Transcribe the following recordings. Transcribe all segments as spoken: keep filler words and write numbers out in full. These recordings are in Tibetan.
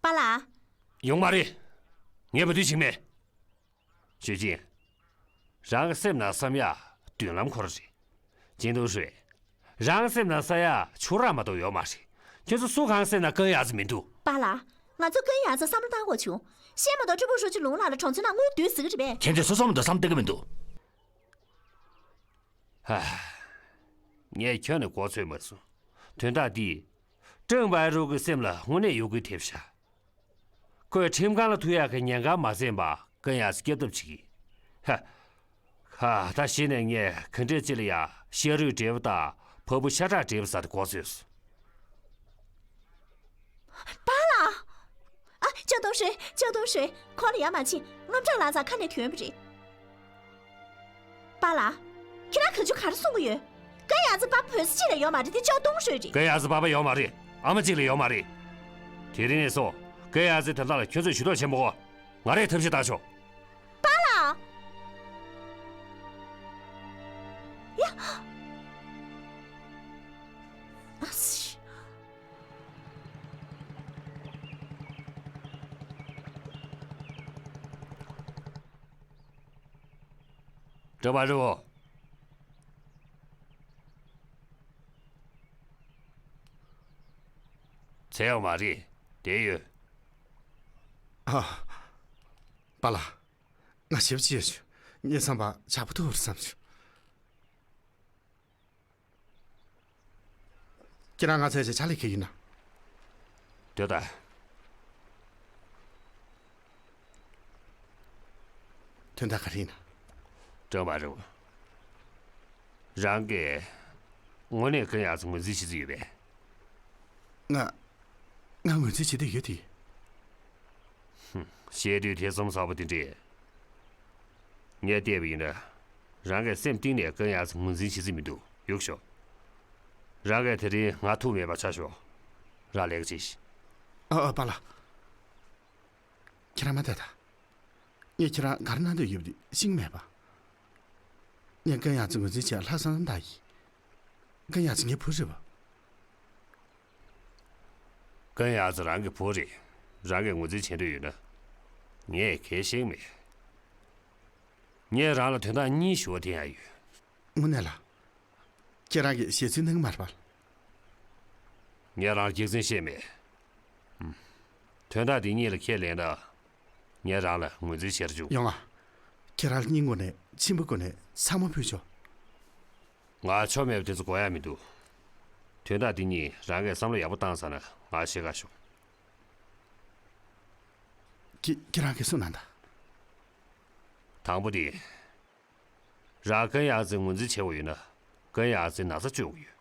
པཱ་ལགས། ཡོང་མ་རེད། ངས་བ་དུས་བྱིངས་མེད། ཞུས་ཅིན། རང་གི་སེམས་ནང་བསམ་ཡག་མདུན་ལམ་ཁོ་རང་རེད། ཅིན་ཏུང་ཧྲུའེ། རང་སེམས་ནང་བསམ་ཡག་ཁྱོད་རང་མ་གཏོགས་ཡོད་མ་རེད། ཁྱོད་ཚོ་སུ་གང་སེམས་ནང་ཀུན་ཡག་ཙི་མི་འདུག་པཱ་ལགས། ང་ཚོ་ཀུན་ཡག་ཙི་བསམ་བློ་བཏང་དགོས་བྱུང་། ཤེས་མ་གཏོགས་ཀྲི་པུའུ་ཧྲུའུ་ཅི་ལུང་ལགས་ལ་གྲོང་ཚོའི་ནང་དངུལ་བསྡུས་ཟིག་རེད་པས། ཁྱེད་ཚོས་སོ་སོ་མ་གཏོགས་བསམ་བསྡད་ཀྱི་མི་འདུག་ཧ། ངས་ཁྱོན་ནས་གོ་ཚོད་མ་སོང་། དོན་དག་འདིས། ཀྲང་པའེ་རུའུ་གི་སེམས་ལ་དངོས་གནས་གཡོ་འགུལ་ཐེབས་ཤག་ཁོས་ཁྲིམས་ཁང་ལ་ཐུག་ཡག་གི་ཉེན་ཁ་མ་སེམས་པར་ཀུན་ཡག་ཙི་སྐྱོབ་ཐབས་བྱེད་ཀྱི། ཧ། ཧ། ད་གཞི་ནས་ངས་ག་འདྲས་ཅིག་ལ་ཡ་ཤ་རུས་བྲལ་བ་དང་བ་སྤུ་ཤ་ཁྲག་བྲལ་བ་ཟེར་དེ་གོ་ཚོད་སོང་། པཱ་ལགས། ཨ། ཅིན་ཏུང་ཧྲུའེ། ཅིན་ཏུང་ཧྲུའེ། ཁོང་ལ་ཡ་མ་བྱེད། རྔམ་སྐྲག་ལངས་ཙང་ཁ་ནས་ཐོན་པ་རེད། པཱ་ལགས། ཁྱེད་རང་ག་ཚོད་ག་རེ་གསུང་གི་ཡོད། ཀུན་ཡག་ཙི་པ་བོད་ས་གཅིག་ལ་ཡོད་མ་རེད་དེ་ཅིན་ཏུང་ཧྲུའེ་རེད། ཀུན་ཡག་ཙི་པ་ཕ་ཡོད་མ་རེད། ཨ་མ་གཅིག་ལ་ཡོད་མ་རེད། དེ་རིང་ནས་བཟུང་ཀུན་ཡག་ཙི་དོན་དག་ལ་ཁྱོད་ཚོས་ཇུས་གཏོགས་བྱེད་མི་དགོས། ང་རས་ཐབས་ཤེས་བཏང་ཆོག་པཱ་ལགས། ཡ། ཨ་ཙི། ཀྲང་པའེ་རུའུ། ཚེ་ཡོད་མ་རེད། བསྡད་ཡོད། ཨ། པཱ་ལགས། ང་ཞེ་པོ་ཅིག་ཡོད་བྱུང་། ངའི་བསམ་པར་ཇག་པ་ཐུག་རེད་བསམ་བྱུང་། ཁྱེད་རང་ང་ཚོའི་ཆེད་ཕྱག་ལས་ཁེལ་ཡིན་ན། དེ་ད། དོན་དག་ག་རེ་ཡིན་ན། ཀྲང་པའེ་རུའུ། རང་གིས་དངོས་གནས་ཀུན་ཡག་ཙི་ངོས་འཛིན་བྱེད་རྩིས་ཡོད་པས། ང་། ང་ངོས་འཛིན་བྱེད་འདོད་ཡོད་དེ། ཧུམ། བཤད་དུས་ཐེ་ཚོམ་ཟ་བ་དེ་འདྲས། ངས་བལྟས་པ་ཡིན་ན། རང་གི་སེམས་གཏིང་ནས་ཀུན་ཡག་ཙི་ངོས་འཛིན་བྱེད་རྩིས་མི་འདུག་ཡག་ཤོས། རང་གིས་དེ་རིང་ང་ཐུག་མེད་པ་ཆ་ཞོག་རང་ལས་ཀ་བྱེད་ཤིག་ཨ། ཨ། པཱ་ལགས། ཁྱེད་རང་མ་བསྡད་ད། ངས་ཁྱེད་རང་ག་རེ་གནང་འདོད་ཡོད་པ་དེ་ཤེས་ཀྱི་མེད་པ། ངས་ཀུན་ཡག་ཙི་ངོས་འཛིན་བྱས་ལྷག་བསམ་བཏང་ཡིན། ཀུན་ཡག་ཙི་ངའི་བུ་རེད་པ། ཀུན་ཡག་ཙི་རང་གི་བུ་རེད། རང་གིས་ངོས་འཛིན་བྱེད་འདོད་ཡོད་ན། ངས་གལ་ཤེས་མེད། ངས་རང་ལ་དོན་དག་གཉིས་ཞུ་བ་དེ་ཡང་ཡོད། དངོས་གནས་ལ། ཁྱེད་རང་གིས་བཤད་ཚུལ་གནང་གི་མ་རེད་པ། ངས་རང་ལ་རྒྱུ་མཚན་བཤད་མེད། ཨུམ། དོན་དག་འདི་གཉིས་ལ་ཁས་ལེན་ན། ངས་རང་ལ་ངོས་འཛིན་བྱེད་རྒྱུ། ཡོང་ང་། ཁྱེད་རང་ལ་སྙིང་ཁོང་ནས་མཆིམས་ཕུ་ཁོང་ནས་ཚང་མ་ཕུལ་ཆོག་ང་ཆོ་མེད་པ་དེ་ཚོ་དགོས་ཡ་མི་འདུག་དོན་དག་འདི་གཉིས་རང་གིས་བསམ་བློ་ཡག་པོ་བཏང་ཚར་ན་ང་ཤེས་ཀ་ཤོག་ཁྱེད་ཁྱེད་རང་གིས་གསུངས་གནང་དང་། དང་པོ་དེ། རང་ཀུན་ཡག་ཙི་ངོས་འཛིན་བྱེད་དགོས་ཡོད་ན། ཀུན་ཡག་ཙི་ན་ཚ་བཅོས་དགོས་ཡོད།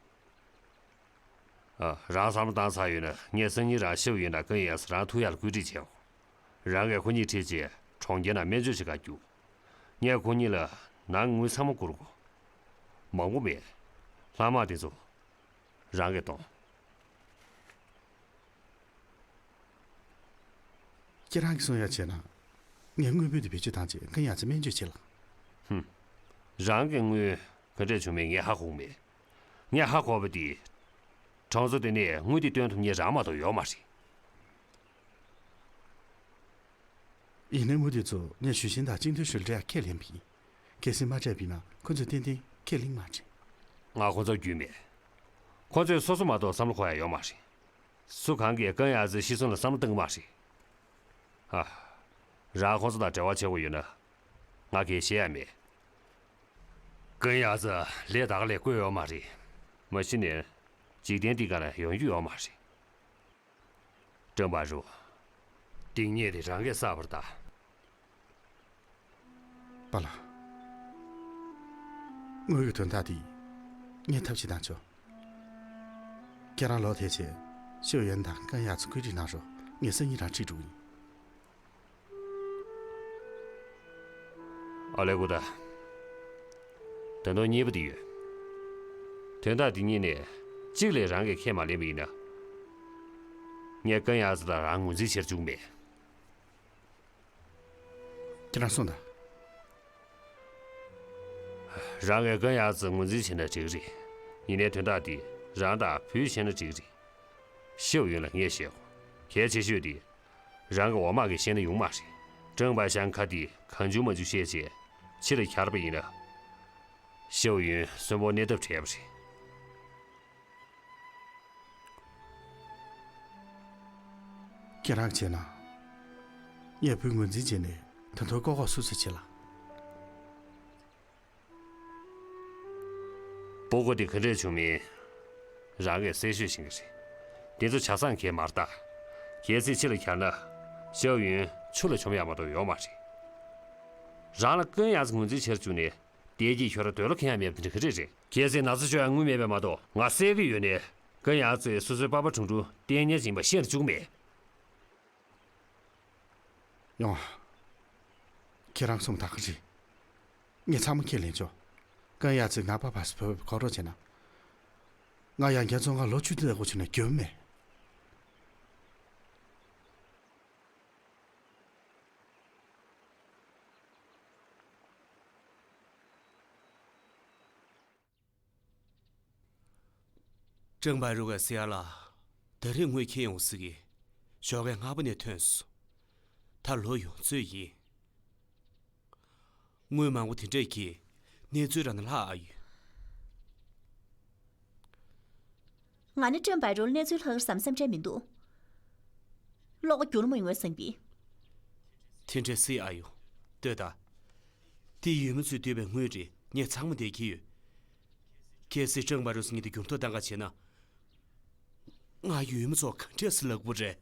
ཨ། རང་བསམ་བློ་བཏང་ཚར་ཡོད་ན། ངས་སང་ཉིན་རང་ཤི་བ་ཡིན་ན་ཀུན་ཡག་ཙི་རང་ཐུག་ཡག་ལ་བཀོད་སྒྲིག་བྱེད་དགོས། རང་གིས་ཁོ་གཉིས་ཁྲིད་བྱས་གྲོང་ཁྱེར་ནང་སྨན་བཅོས་བྱེད་ག་རྒྱུགས། ངས་ཁོ་གཉིས་ལ་ནང་དངུལ་ཚང་མ་བསྐུར་དགོས། མང་པོ་མེད། ལྷག་མ་དེ་ཚོ་རང་གིས་གཏོང་། ཁྱེད་རང་གིས་གསུང་ཡ་བྱས་ན། ངས་དངུལ་བུན་དེ་བེད་སྤྱོད་བཏང་རྗེས་ཀུན་ཡག་ཙི་སྨན་བཅོས་བྱེད་ལ། ཧུམ། རང་གི་དངུལ་ག་འདྲས་བྱུང་མིན་ངས་ཧ་གོ་གི་མེད། ངས་ཧ་གོ་བ་དེ། གྲོང་ཚོ་དེ་ནས་དངུལ་དེ་བཏོན་ཐུབ་མཁན་རང་མ་གཏོགས་ཡོད་མ་རེད། ཡིན་ནའི་དངུལ་དེ་ཚོ་ངས་ཞུས་ཅིན་དང་ཅིན་ཏུའུ་ཧྲུའེ་ལ་ཁས་ལེན་པ་ཡིན། གལ་སྲིད་མ་སྤྲད་པ་ཡིན་ན་ཁོ་ཚོས་ཏན་ཏན་ཁས་ལེན་མ་དྲན། ང་ཁོ་ཚོར་རྒྱུས་མེད། ཁོ་ཚོས་སོ་སོ་མ་གཏོགས་བསམ་བློ་འཁོར་ཡ་ཡོད་མ་རེད། སུ་གང་གིས་ཀུན་ཡག་ཙིའི་ཤི་གསོན་ལ་བསམ་བློ་གཏོང་གི་མ་རེད། ཨ། རང་ཁོ་ཚོ་དང་འབྲེལ་བ་བྱེད་དགོས་ཡོད་ན། ང་གིས་བཤད་ཡ་མེད། ཀུན་ཡག་ཙི་ལས་ད་ག་ལས་བསྐོས་ཡོད་མ་རེད། མ་གཞི་ནས་འཇིག་རྟེན་འདི་ག་ལ་ཡོང་རྒྱུ་ཡོད་མ་རེད། ཀྲང་པ་རུ། སྡིག་ཉེས་དེ་རང་གིས་བསགས་པ་རེད་ད། པཱ་ལགས། དངུལ་གྱི་དོན་དག་འདི་ངས་ཐབས་ཤེས་གནང་ཆོག་ཁྱེད་རང་ལོག་ཐེ་ཆེ་ཤོ་ཡོན་དང་ཀན་ཡག་ཙི་བཀོད་སྒྲིག་གནང་རོགས། ངས་སང་ཉིན་རང་ཁྲིད་འགྲོ་གི་ཡིན། ཨ་ལེ་ཀུ་ད། ད་དུང་གཉིས་པ་དེ་ཡོད། དོན་དག་འདི་གཉིས་ནས་གཅིག་ལས་རང་གིས་ཁས་མ་ལེན་པ་ཡིན་ན། ངས་ཀན་ཡག་ཙི་དང་རང་ངོས་འཛིན་བྱེད་བཅུག་མེད། ཁྱེད་རང་གསུངས་དང་། རང་གིས་ཀན་ཡག་ཙི་ངོས་འཛིན་བྱས་ན་འགྲིག་རེད། ཡིན་ནའི་དོན་དག་འདི་རང་དང་བུས་བྱས་ན་འགྲིག་རེད། ཤོ་ཡོན་ལ་ངས་བཤད་གོ། གལ་ཆེ་ཤོས་དེ། རང་གི་འོག་མ་གིས་ཤེས་ན་ཡོང་མ་རེད། ཀྲང་པའེ་ཤང་ཁ་དེ་གང་བྱུང་མ་བྱུང་བཤད་བྱས་ཕྱི་ལ་གྱར་པ་ཡིན་ན། ཤའོ་ཡུན་གསོན་པོ་གནས་ཐབས་བྲལ་བ་རེད། ཁྱེད་རང་བྱས་ན། ངས་བུ་ངོས་འཛིན་བྱས་ནས་ད་དུང་ལྐོག་ལྐོག་སུ་སུ་བྱེད་ལ། སྤུ་གུ་དེ་ག་འདྲས་བྱུང་མིན་རང་གིས་གསལ་ཤོས་ཤེས་ཀྱི་རེད། དེ་ཚོ་ཆ་ཚང་གས་མ་རེད་ད། གལ་སྲིད་ཕྱི་ལ་གྱར་ན། ཤའོ་ཡུན་ཆུ་ལ་མཆོང་ཡག་མ་གཏོགས་ཡོད་མ་རེད། རང་ལ་ཀུན་ཡང་ཚོ་ངོས་འཛིན་བྱེད་བཅུག་ནས། བདེ་སྐྱིད་ཤོར་འདོད་བློ་ཁེངས་ཡག་མེད་པ་དེ་འདྲ་ག་རེ་རེད། གལ་སྲིད་ན་ཚ་བཅོས་ཡག་དངུལ་མེད་པས་མ་གཏོགས་ང་བསད་ཀྱི་ཡོད་ནས། ཀུན་ཡང་ཚོས་སོ་སོའི་པ་ཕ་གྲུང་གྲུང་བསྟེན་ཉེན་ཡིན་པ་ཤེས་བཅུག་མེད། ཡོང་ཨ། ཁྱེད་རང་གསུངས་ཐག་གི་རེད། ངས་ཚང་མ་ཁས་ལེན་ཆོག་ཀན་ཡ་ཙི་ང་པ་ཕ་སི་བོད་བོད་ཁོ་རོགས་བྱས་ན། ང་ཡང་རྒྱ་མཚོ་ང་ལོ་བཅུ་བདུན་ལ་སྒོ་ཕྱེ་ན་འགྱུར་མེད། ཀྲང་པ་རུ་ག་སི་ཡ་ལ། ད་རེས་དངུལ་ཁྱེར་ཡོང་སྲིད་ཀྱི། ཞོགས་ཀས་སྔ་པོ་ནས་ཐོན་སོང་། ད་ལོ་ཡོངས་རྫོགས་ཡིན། དངུལ་མང་པོ་དེ་འདྲས་ཀྱིས་གནས་ཚུལ་རང་ལ་ལྷག་ཨ་ཡོད། ང་ནི་ཀྲང་པ་རུ་གནས་ཚུལ་ལྷག་བསམ་སེམས་ཁྲལ་མི་འདུག་བློ་ཁོག་འགྱུར་མ་ཡོང་བའི་བསམ་གྱི། དེ་འདྲས་སྲིད་ཨ་ཡོད། ལྟོས་དང་། དེ་ཡུལ་མི་ཚོས་བསྡུས་པའི་དངུལ་རེད། ངས་ཚང་མ་བསྡད་ཀྱི་ཡོད། གལ་སྲིད་ཀྲང་པ་རུ་སི་ངེད་དུ་འགྱུར་ལྡོག་བཏང་ག་བྱས་ན། ང་ཡུལ་མི་ཚོ་ག་འདྲས་སེ་ལག་པོ་རེད།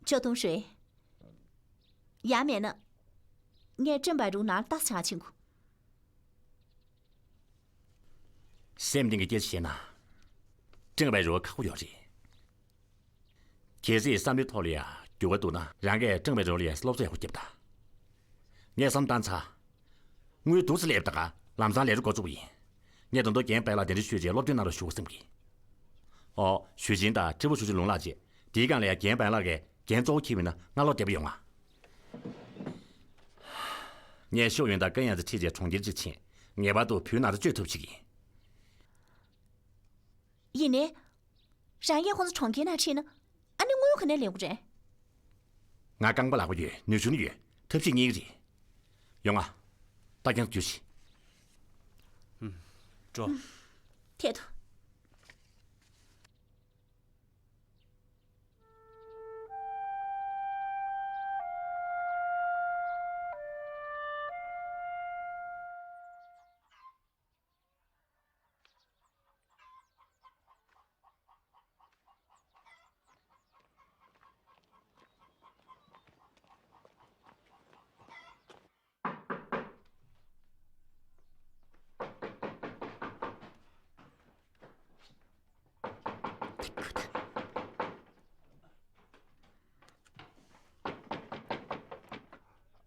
ཅོ་ཏུང་ཧྲེ། ཡང་མེད་ན། ངས་ཀྲང་པ་རུ་ནང་ལྟ་ཆང་ཕྱིན་གོ། སེམས་གཏིང་གི་སྐད་ཆ་བཤད་ན། ཀྲང་པ་རུ་ཁག་པོ་ཡོད་རེད། གལ་སྲིད་བསམ་བློའི་ཐོག་ལ་ཡ་འགྱུར་བ་འདུག་ན་རང་གིས་ཀྲང་པ་རུ་ལ་ཡ་སློབ་གསོ་ཡག་པོ་བརྒྱབ་དང་། ངས་བསམ་བཏང་ཚར། དངུལ་འདུག་སེ་སླེབས་ད་ག་ལམ་སང་ལས་རོགས་འགོ་བཙུགས་པ་ཡིན། ངས་ད་དུང་རྒན་པཱ་ལགས་གདན་འདྲེན་ཞུས་རྗེས་སློབ་སྟོན་གནང་རོགས་ཞུ་དགོས་བསམ་གི། ཨོ། ཞུས་ཅིན་དང་ཁྲི་པོ་ཧྲུའུ་ཅི་ལུང་ལགས་བཅས་དེའི་སྒང་ལ་ཡ་རྒན་པཱ་ལགས་ཀྱིས་འགན་གཙོ་བོ་འཁྱེར་བ་ཡིན་ན་སྔ་ལོག་བདེ་པོ་ཡོང་ང་། ངས་ཤོ་ཡོན་དང་ཀན་ཡང་ཙི་ཁྲིད་རྗེས་གྲོང་ཁྱེར་ཅིག་ཕྱིན། ངེས་པར་དུ་བུའི་ན་ཚ་བཅོས་ཐུབ་ཅིག་ཡིན། ཡིན་ནའི། རང་གིས་ཁོང་ཚོ་གྲོང་ཁྱེར་ནང་ཁྲིད་ན། ཨ་ནི་དངུལ་ག་ནས་ལེན་དགོས་རེད། ང་རྐང་པ་ལག་པ་ཡོད། ནུས་ཤུགས་ནི་ཡོད། ཐབས་ཤེས་རྙེད་ཀྱི་རེད། ཡོང་ང་། ད་ཀྱང་རྒྱུ་ཞིག་ཨུམ། འགྲོ། ཐད་དོ།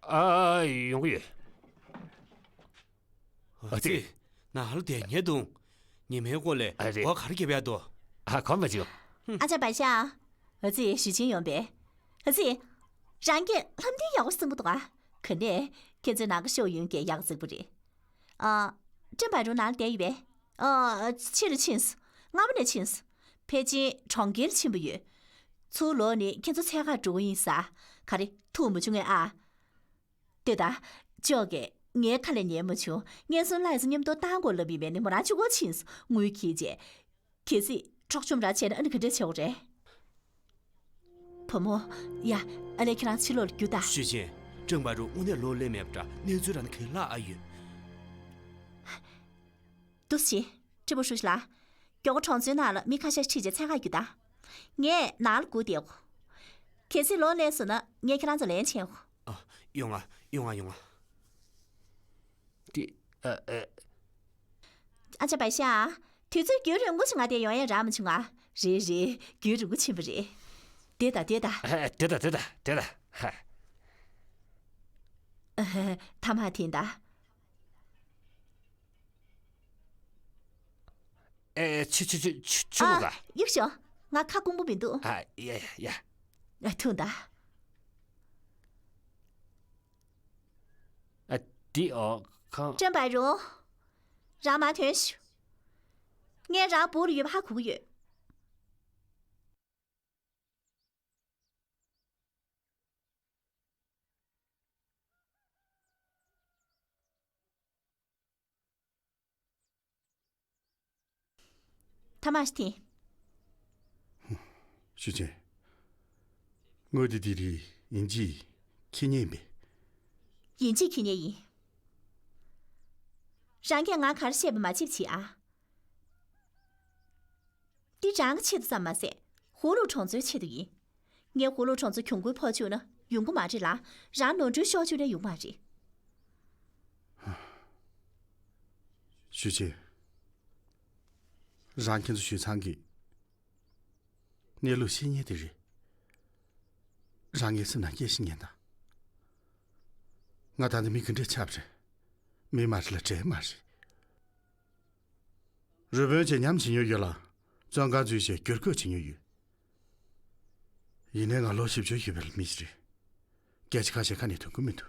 ཨ། ཡོང་གི་ཡོད། ཨ་ཙི། ནང་ལ་བསྡད་ཉལ་འདུག་ཉི་མའི་འོག་ལས་ཨ་རེད། སྒོ་ག་རེ་བརྒྱབ་ཡག་འདུག་ཨ། གོ་མ་བྱུང་། ཨ་ཅག་པ་ཤ། ཨ་ཙི། ཞུས་ཅིན་ཡོང་པས། ཨ་ཙི། རང་གིས་ལྷམ་སྟོན་ཡག་པོ་སྲིང་པོ་འདུག་ཨ། ག་ནས་ཁྱེད་ཚོའི་ནང་གི་ཤོ་ཡུན་གྱིས་ཡག་བརྩེགས་པོ་རེད། ཨ། ཀྲང་པ་རུ་ནང་ལ་བསྡད་ཡོད་པས། ཨ། ཕྱི་ལ་ཕྱིན་སོང་། སྔ་མོ་ནས་ཕྱིན་སོང་། ཕལ་ཆེར་གྲོང་ཁྱེར་ཕྱིན་པ་ཡོད། ཚུར་ལོག་ནས་ཁྱེད་ཚོ་འཚོལ་གར་འགྲོ་གི་ཡིན་ས། ག་རེ་ཐུག་མ་བྱུང་ངས་ཨ། ལྟོས་དང་། ཅོག་གིས་ངའི་ཁ་ལ་ཉན་མ་བྱུང་། ངས་སོང་ལྷ་ཡི་སེ་མཉམ་དུ་བཏང་དགོས་ལབ་ཡིན་པས་ནི་མོ་རང་གཅིག་པོ་ཕྱིན་སོང་། དངུལ་འཁྱེར་བྱས། གལ་སྲིད་འཕྲོག་བཅོམ་ར་བྱས་ན་ཨ་ནི་ག་འདྲས་བྱེད་དགོས་རེད། བུ་མོ། ཡ། ཨ་ལས་ཁྱེད་རང་ཕྱི་ལོགས་ལ་རྒྱུགས་དང་། ཞུས་ཅིན། ཀྲང་པ་རུ་དངོས་གནས་ལོག་སླེབས་མེད་པ་འདྲ། གནས་ཚུལ་རང་ནི་གང་ལ་ཨ་ཡོད། འདུག་སེ་བྱེད། ཁྲི་པོ་ཧྲུའུ་ཅི་ལགས། མགྱོགས་པོ་གྲོང་ཚོའི་ནང་ལ་མི་ཁ་ཤས་ཁྲིད་བྱས་འཚོལ་གར་རྒྱུགས་དང་། ངས་ནང་ལ་སྒུག་བསྡད་དགོས། གལ་སྲིད་ལོག་སླེབས་སོང་ན་ངས་ཁྱེད་རང་ཚོ་ལེན་བྱེད་དགོས། ཨ། ཡོང་ང་། ཡོང་ང་། ཡོང་ང་། འདི། ཨ། ཨ། ཨ་ཅག་པ་ཤ། དུས་ཚོད་རྒྱུན་རིང་པོ་ཞིག་ང་དེ་ཡོང་ཡ་རག་མ་བྱུང་ང་། རེད་རེད། རྒྱུན་རིང་པོ་ཕྱིན་པ་རེད། བསྡད་དང་། བསྡད་དང་། ཨ། བསྡད་དང་། བསྡད་དང་། བསྡད་དང་། ཧ། ཐ་མག་འཐེན་དང་། ཨེ། ཆུ་ཆུ་ཆུ་ཆུ་ཆུ། ཨ། ལོག་ག་ཡིག་ཤོག་ང་ཁ་སྐོང་པོ་མི་འདུག་ཨ། ཡ་ཡ་ཡ། ཨ། ཐུང་ད། ཨ། འདི། ཨོ། ཁང་། ཀྲང་པ་རུ། རང་མར་ཐོན་ཤོག་ངས་རང་སྦུག་ལ་ཡོད་པ་ཧ་གོ་གི་ཡོད། ཐ་མག་ཞིག་འཐེན། ཞུ་ཅན། དངུལ་དེ་དེ་རིང་ཡིན་གཅིག་ཁྱེར་ཉན་པས། ཡིན་གཅིག་ཁྱེར་ཉན་ཡིན། རང་གིས་ང་ག་རེ་བཤད་པ་མ་བྱེད་པ་བྱེད་ཨ། འདི་རང་གི་ཆེད་དུ་ཙམ་མ་ཟད། ཧུའུ་ལུའུ་གྲོང་ཚོའི་ཆེད་དུ་ཡིན། ངས་ཧུའུ་ལུའུ་གྲོང་ཚོ་གྱོང་གུན་ཕོག་བཅུག་ན་ཡོང་གི་མ་རེད་ལ། རང་ནོར་འཁྲུལ་ཤོར་བཅུག་ན་ཡོང་མ་རེད། ཞུ་ཅན། རང་ཁྱེད་ཚོ་ཞུས་ཚང་གི་གནས་ལུགས་ཤེས་ཉན་དེ་རེད། རང་ངའི་སེམས་ནང་སྐྱེ་ཤི་ཉན་དང་། ང་ད་ནི་མི་གི་འདྲ་ཆགས་པ་རེད། མི་མ་རེད་ལ་འདྲེ་མ་རེད། རུས་སྦལ་བྱས་ཉམས་བྱེད་མྱོང་ཡོད་ལ། བཙོན་ཁང་འཛུལ་བྱས་བསྒྱུར་བཀོད་བྱེད་མྱོང་ཡོད། ཡིན་ནའི་ང་ལོ་བཞི་བཅུ་ཡོད་པའི་མི་ཞིག་རེད། སྐད་ཆ་ཁ་ཤས་ཁ་ནས་ཐོན་གི་མི་འདུག་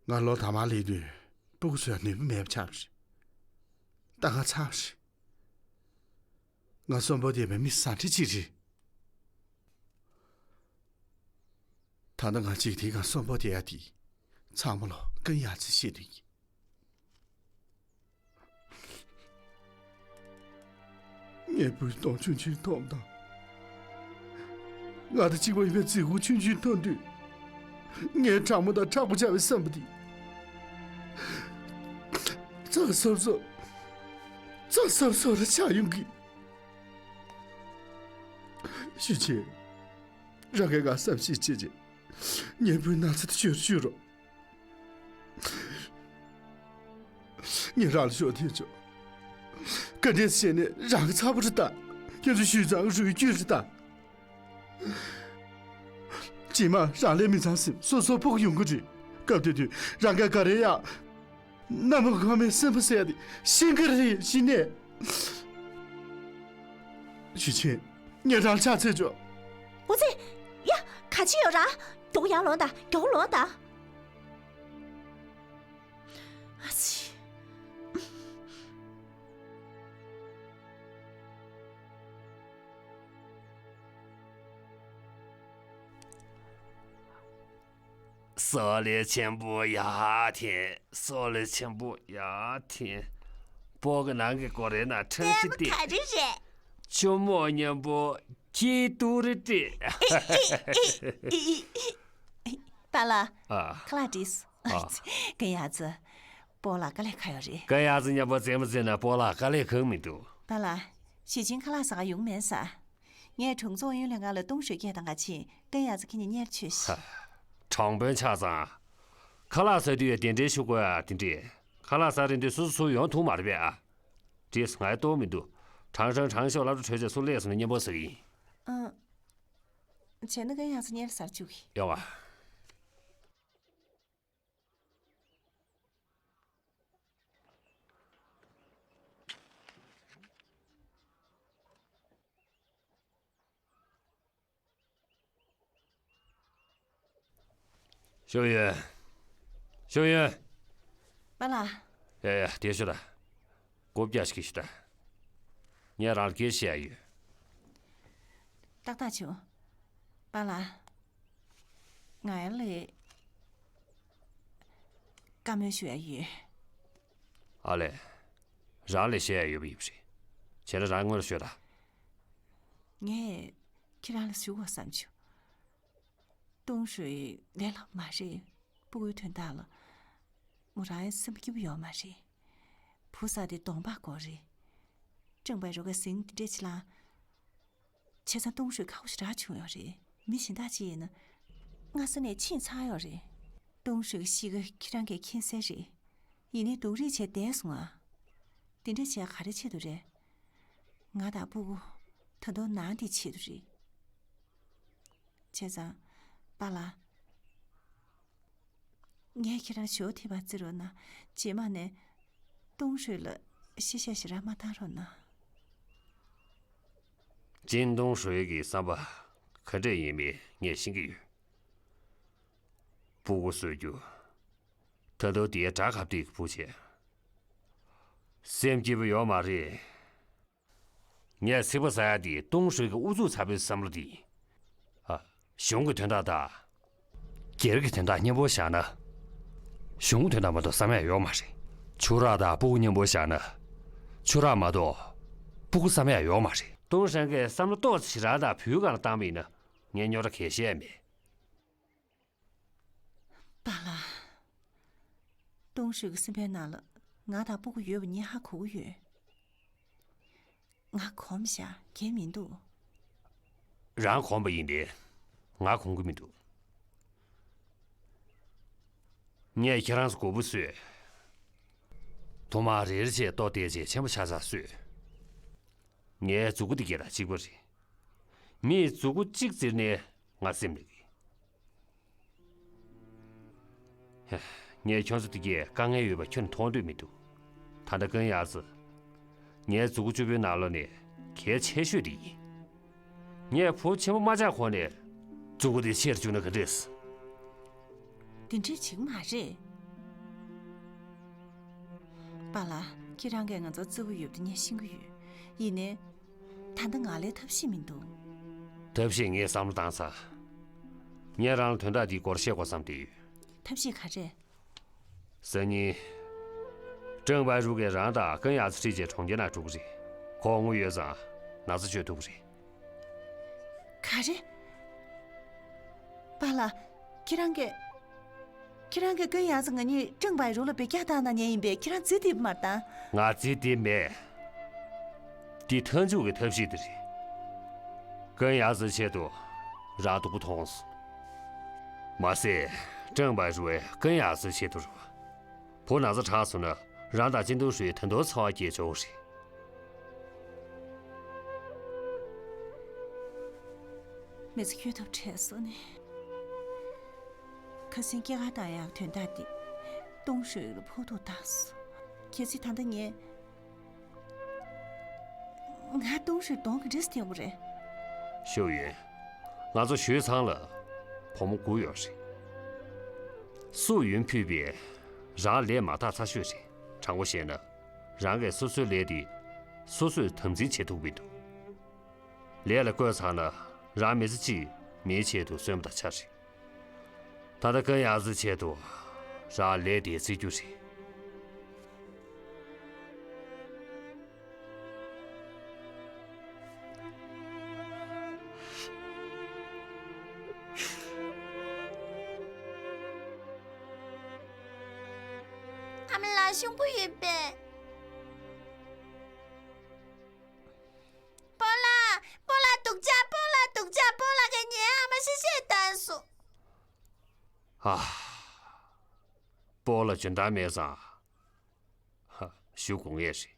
ང་ལོ་དང་མ་སླེབས་དུས་སྤུ་གུ་བཟོ་ཡ་ནུས་པ་མེད་པ་ཆགས་པ་རེད། ད་ང་ཚར་བ་རེད། ང་གསོན་པོ་བསྡད་པའི་མི་བཟང་ཁྲི་གཅིག་རེད། ད་ལྟ་ང་འཇིག་རྟེན་སྒང་གསོན་པོ་བསྡད་ཡ་དེ་ཚང་མ་ལོ་ཀུན་ཡ་ཚེ་ཤེས་དུས་ཀྱི། ངའི་བུའི་གདོང་ཆུང་ཆུང་མཐོང་དང་། ང་དང་གཅིག་པ་ཡིན་པའི་རྫི་གུ་ཆུང་ཆུང་མཐོང་དུས། ངའི་དྲང་མོ་དང་མཁྲེགས་པོ་བྱ་བའི་བསམ་པ་དེ། རྩ་སོབ་སོབ། རྩ་སོབ་སོབ་ལ་ཆགས་ཡོང་གི། ཞུ་ཅན། རང་གིས་ང་བསམ་ཤེས་བྱེད་ཅིང་། ངའི་བུའི་ན་ཚ་དེ་བཅོས་བཅོས་རོགས། ངས་རང་ལ་ཞོག་ཐེ་ཆོག་ག་འདྲས་བྱས་ནས་རང་གི་ཚ་པོ་རེ་ལྟ། ཁྱེད་ཚོ་ཞུས་ཙང་རུས་རྒྱུད་རེ་ལྟ། རྗེས་མ་རང་ལས་མི་ཚང་སེམས་སོ་སོ་ཕོག་ཡོང་གི་རེད། སྐབས་དེ་དུས་རང་ག་ག་རེ་ཡ། གནམ་ལོ་ཁ་མའི་སེམས་པ་ཟེར་ཡ་དེ་ཤིང་ཁ་རེད་ཤི་ནས། ཞུ་ཆེན། ངས་རང་ཕྱག་འཚལ་ཆོག་འོ་ཙི། ཡ། ག་ཅི་ཡོད་ར། མགྱོགས་ཡར་ལོངས་དང་མགྱོགས་ལོངས་དང་། ཨ་ཙི། སོ་ལེ་ཆེན་པོ་ཡར་འཐེན། སོ་ལེ་ཆེན་པོ་ཡར་འཐེན། སྤོ་གི་ནང་གི་སྒོ་རེ་ན་ཁྲང་ཤི་ཏེ། ག་རེ་རེད། ཆུ་མོ་མཉམ་པོ་ཁྱི་ཏུ་རི་ཏི། པཱ་ལགས། ཨ། ཁ་ལག་བྲིས། ཨ། ཀན་ཡ་ཙི། སྤོ་ལགས་དཀའ་ལས་ཁག་ཡོད་རེད། ཀན་ཡ་ཙི་མཉམ་པོ་རྩེད་མོ་རྩེས་ན་སྤོ་ལགས་དཀའ་ལས་ཁག་མི་འདུག་པཱ་ལགས། ཞི་ཅིན་ཁ་ལག་ཟ་ག་ཡོང་མེད་ས། ངས་དྲུང་འཚོ་ཡོན་ལས་ང་ལ་ཏུང་ཧྲུའེ་སྐད་གཏོང་ག་ཕྱིན། ཀན་ཡ་ཙི་ཁྱེད་གཉིས་གཉེར་ཆོས་ཤིག་ཧ། དྲང་དཔོན་ཆགས་ཙང་། ཁ་ལག་ཟ་དུས་ཡང་དེ་འདྲའི་ཤུགས་དགོས་ཨ། དེ་འདྲས། ཁ་ལག་ཟ་རན་དུས་སོ་སོ་སུ་ཡོང་ཐུབ་མ་རེད་པས་ཨ། བྲིས། ང་ཡང་ལྟོ་མི་འདུག་ཁྲང་ཧྲང་ཁྲང་ཤོག་སློབ་གྲྭ་གྲོལ་རྗེས་སུ་སླེབས་སོང་ན་མཉམ་པོ་ཟ་གི་ཡིན། ཨ། བྱས་ན་ཀན་ཡ་ཙི་གཉེར་ཟ་བཅུག་གི། ཡོང་བ། ཞའོ་ཡོན། ཞའོ་ཡོན། པཱ་ལགས། ཡ་ཡ། དེ་ཤོད་དང་། སྒོ་རྒྱག་ཞིག་གི་ཤོད་དང་། ངས་རང་ལ་སྐད་ཆ་བཤད་ཡ་ཡོད། ཏག་ཏག་བྱུང་། པཱ་ལགས། ང་ལ་བཀའ་མོལ་ཞུ་ཡ་ཡོད། ཨ་ལས། རང་ལ་བཤད་ཡ་ཡོད་པ་ཡིན་པ་རེད། བྱས་ན་རང་ངོས་ལ་ཤོད་དང་། ངས་ཁྱེད་རང་ལ་ཞུ་དགོས་བསམ་བྱུང་། ཏུང་ཧྲུའེ་ལས་སླ་པོ་མ་རེད། སྤུ་གུའི་དོན་དག་ལ། མོ་རང་ཡང་སེམས་སྐྱིད་པོ་ཡོད་མ་རེད། བུ་བཟའ་དེ་གདོང་པགས་སྐོར་རེད། ཀྲེང་པའི་རོ་ཁ་ཟིང་དེ་འདྲས་ཅིག་ལ། བྱས་ཙང་ཏུང་ཧྲུའེ་ཁག་པོ་ཞེ་དྲག་བྱུང་ཡོད་རེད། མི་གཞན་དག་ཅིག་ཡིན་ན། སྔ་ས་ནས་ཕྱིན་ཚར་ཡོད་རེད། ཏུང་ཧྲུའེ་གི་གཤིས་ཀ་ཁྱེད་རང་གིས་མཁྱེན་གསལ་རེད། ཡིན་ནའི་སྡུག་རུས་བྱས་བསྡད་སོང་ང་། དེ་འདྲ་བྱས་ག་རེ་ཆེད་དུ་རེད། ང་དང་སྤུ་གུ་ད་དུང་ནང་དེ་ཆེད་དུ་རེད། བྱས་ཙང་། པཱ་ལགས། ངས་ཁྱེད་རང་ཞོ་ཐིགས་པ་བརྩི་རོགས་གནང་། རྗེས་མ་ནས་ཏུང་ཧྲུའེ་ལ་གཤེ་གཤེ་ཞེ་དྲག་མ་བཏང་རོགས་གནང་། ཅིན་ཏུང་ཧྲུའེ་གི་བསམ་པ་ག་འདྲས་ཡིན་མིན་ངས་ཤེས་ཀྱི་ཡོད། སྤུ་གུ་གསོ་རྒྱུ། ད་དུང་དེའི་དགྲ་ཁ་གཏད་ཀྱི་བུ་བྱས། སེམས་སྐྱིད་པོ་ཡོད་མ་རེད། ངས་ཚིག་པ་ཟ་ཡ་དེ་ཏུང་ཧྲུའེ་གི་ཨུ་ཚུགས་ཚ་པོའི་བསམ་བློ་དེ་ཡིན། ཨ། གཞུང་གི་དོན་དག་དང་། སྒེར་གྱི་དོན་དག་མཉམ་པོ་བཞག་ན། གཞུང་གི་དོན་དག་མ་གཏོགས་བསམ་ཡ་ཡོད་མ་རེད། ཆུ་རགས་དང་སྤུ་གུ་མཉམ་པོ་བཞག་ན། ཆུ་རགས་མ་གཏོགས་སྤུ་གུ་བསམ་ཡག་ཡོད་མ་རེད། ཏུང་ཧྲན་གྱིས་བསམ་བློ་ཏོག་ཙམ་ཞིག་རང་དང་བུའི་སྒང་ལ་བཏང་བ་ཡིན་ན་ངས་རྙོག་དྲ་གང་ཡང་བཤད་མེད། པཱ་ལགས། ཏུང་ཧྲུའེ་གི་སེམས་པའི་ནང་ལ་ང་དང་སྤུ་གུ་ཡོད་པ་ངས་ཧ་གོ་གི་ཡོད། ང་གོམས་བཞག་གལ་མི་འདུག་རང་གོམས་པ་ཡིན་ཏེ། ང་གོམས་ཀྱི་མི་འདུག་ངས་ཁྱེད་རང་ཚོ་མགོ་བོ་གསོས། ཐོག་མར་རེ་རེ་བྱས་ལྟོ་བསྡད་བྱས་ཆེན་པོ་ཆགས་ཆགས་གསོས། ངའི་མཛུ་གུ་འདི་ག་རང་གཅིག་པ་རེད། མིས་མཛུ་གུ་གཅིག་བཙིར་ནས་ང་སེམས་ལ་གི། ངས་ཁྱོད་ཚོ་འདི་གས་དཀའ་ངལ་ཡོད་པ་ཁྱོན་མཐོང་འདོད་མི་འདུག་ད་ལྟ་ཀུན་ཡག་ཙི། ངའི་མཛུ་གུ་བཅུ་པོའི་ནང་ལོགས་ནས་གལ་ཆེ་ཤོས་དེ་ཡིན། ངས་བུ་ཆེན་པོ་མ་ཆགས་གོང་ནས་མཛུ་གུ་དེ་ཆེར་བཅུག་ན་ག་འདྲས། དེ་འདྲས་བྱེད་ཀྱི་མ་རེད། པཱ་ལགས། ཁྱེད་རང་གིས་ང་ཚོར་བརྩེ་པོ་ཡོད་པ་དེ་ངས་ཤེས་ཀྱི་ཡོད། ཡིན་ནའི། ད་ལྟ་ང་ལ་ཐབས་ཤེས་མི་འདུག་ཐབས་ཤེས་ངས་བསམ་བློ་བཏང་ཚར། ངས་རང་ལ་དོན་དག་འདིའི་སྐོར་བཤད་དགོས་བསམ་བསྡད་ཡོད། ཐབས་ཤེས་ག་རེ། སང་ཉིན། ཀྲང་པའེ་རུའུ་གིས་རང་དང་ཀུན་ཡག་ཙི་ཁྲིད་བྱས་གྲོང་ཁྱེར་ནང་འགྲོ་གི་རེད། ཁོ་དངུལ་ཡོད་ཙང་ན་ཚ་བཅོས་ཐུབ་ཀྱི་རེད། ག་རེ། པཱ་ལགས། ཁྱེད་རང་གིས། ཁྱེད་རང་གིས་ཀུན་ཡག་ཙི་ང་གཉིས་ཀྲང་པའེ་རུའུ་ལ་འབུད་རྒྱག་བཏང་གནང་མཁན་ཡིན་པས་ཁྱེད་རང་རྫིག་བསྡད་པ་མ་རེད་ད། ང་རྫིག་བསྡད་མེད། འདི་མཐའ་མཇུག་གི་ཐབས་ཤེས་དེ་རེད། ཀུན་ཡག་ཙིའི་ཆེད་དུ་རང་སྡུག་པོ་མཐོང་སོང་། མ་ཟད། ཀྲང་པའེ་རུའུ་ཀུན་ཡག་ཙིའི་ཆེད་དུ་རེད། བུ་ན་ཚ་དྲག་སོང་ན་རང་དང་ཅིན་ཏུང་ཧྲུའེ་ད་དུང་འཚེ་བ་སྐྱེ་ཆོག་གི་རེད། མི་ཚེ་འཁྱོལ་ཐབས་བྲལ་སོང་ནས། ཁ་སང་སྐྱེས་སྐར་བཏང་ཡག་དོན་དག་འདི་ཏུང་ཧྲུའེ་ལ་ཕོག་ཐུག་བཏང་སོང་། གལ་སྲིད་ད་ལྟ་ངས། ང་ཏུང་ཧྲུའེ་གདོང་ག་འདྲས་སྟོན་དགོས་རེད། ཤོ་ཡོན། ང་ཚོ་ཞུས་ཚང་ལ་བུ་མོ་དགུ་ཡོད་རེད། སུ་ཡོན་ཕུད་པས་རང་ལས་མ་ཐག་ཚ་ཤོས་རེད། དྲང་པོ་བཤད་ན། རང་གིས་སོ་སོའི་ལས་དེ་སོ་སོས་དམ་འཛིན་བྱེད་ཐུབ་ཀྱི་མི་འདུག་ལས་ལ་བསྐོས་ཚར་ན་རང་མི་ཚེ་གཅིག་མིའི་ཆེད་དུ་གསོན་པ་དང་ཆ་རེད། ད་ལྟ་ཀུན་ཡག་ཙིའི་ཆེད་དུ་རང་ལས་དེ་བརྩི་རྒྱུ་རེད། ཨ་མ་ལགས་ཤོང་བུ་ཡོད་པས། སྤོ་ལགས། སྤོ་ལགས་སྡུག་ཅག་སྤོ་ལགས་སྡུག་ཅག་སྤོ་ལགས་ཀྱིས་ངའི་ཨ་མ་ཤི་ཤི་བཏང་སོང་། ཨ། སྤོ་ལགས་འཇོན་ཐང་མེད་ཙང་། ཧ། ཞུ་དགོས་ངེས་རེད།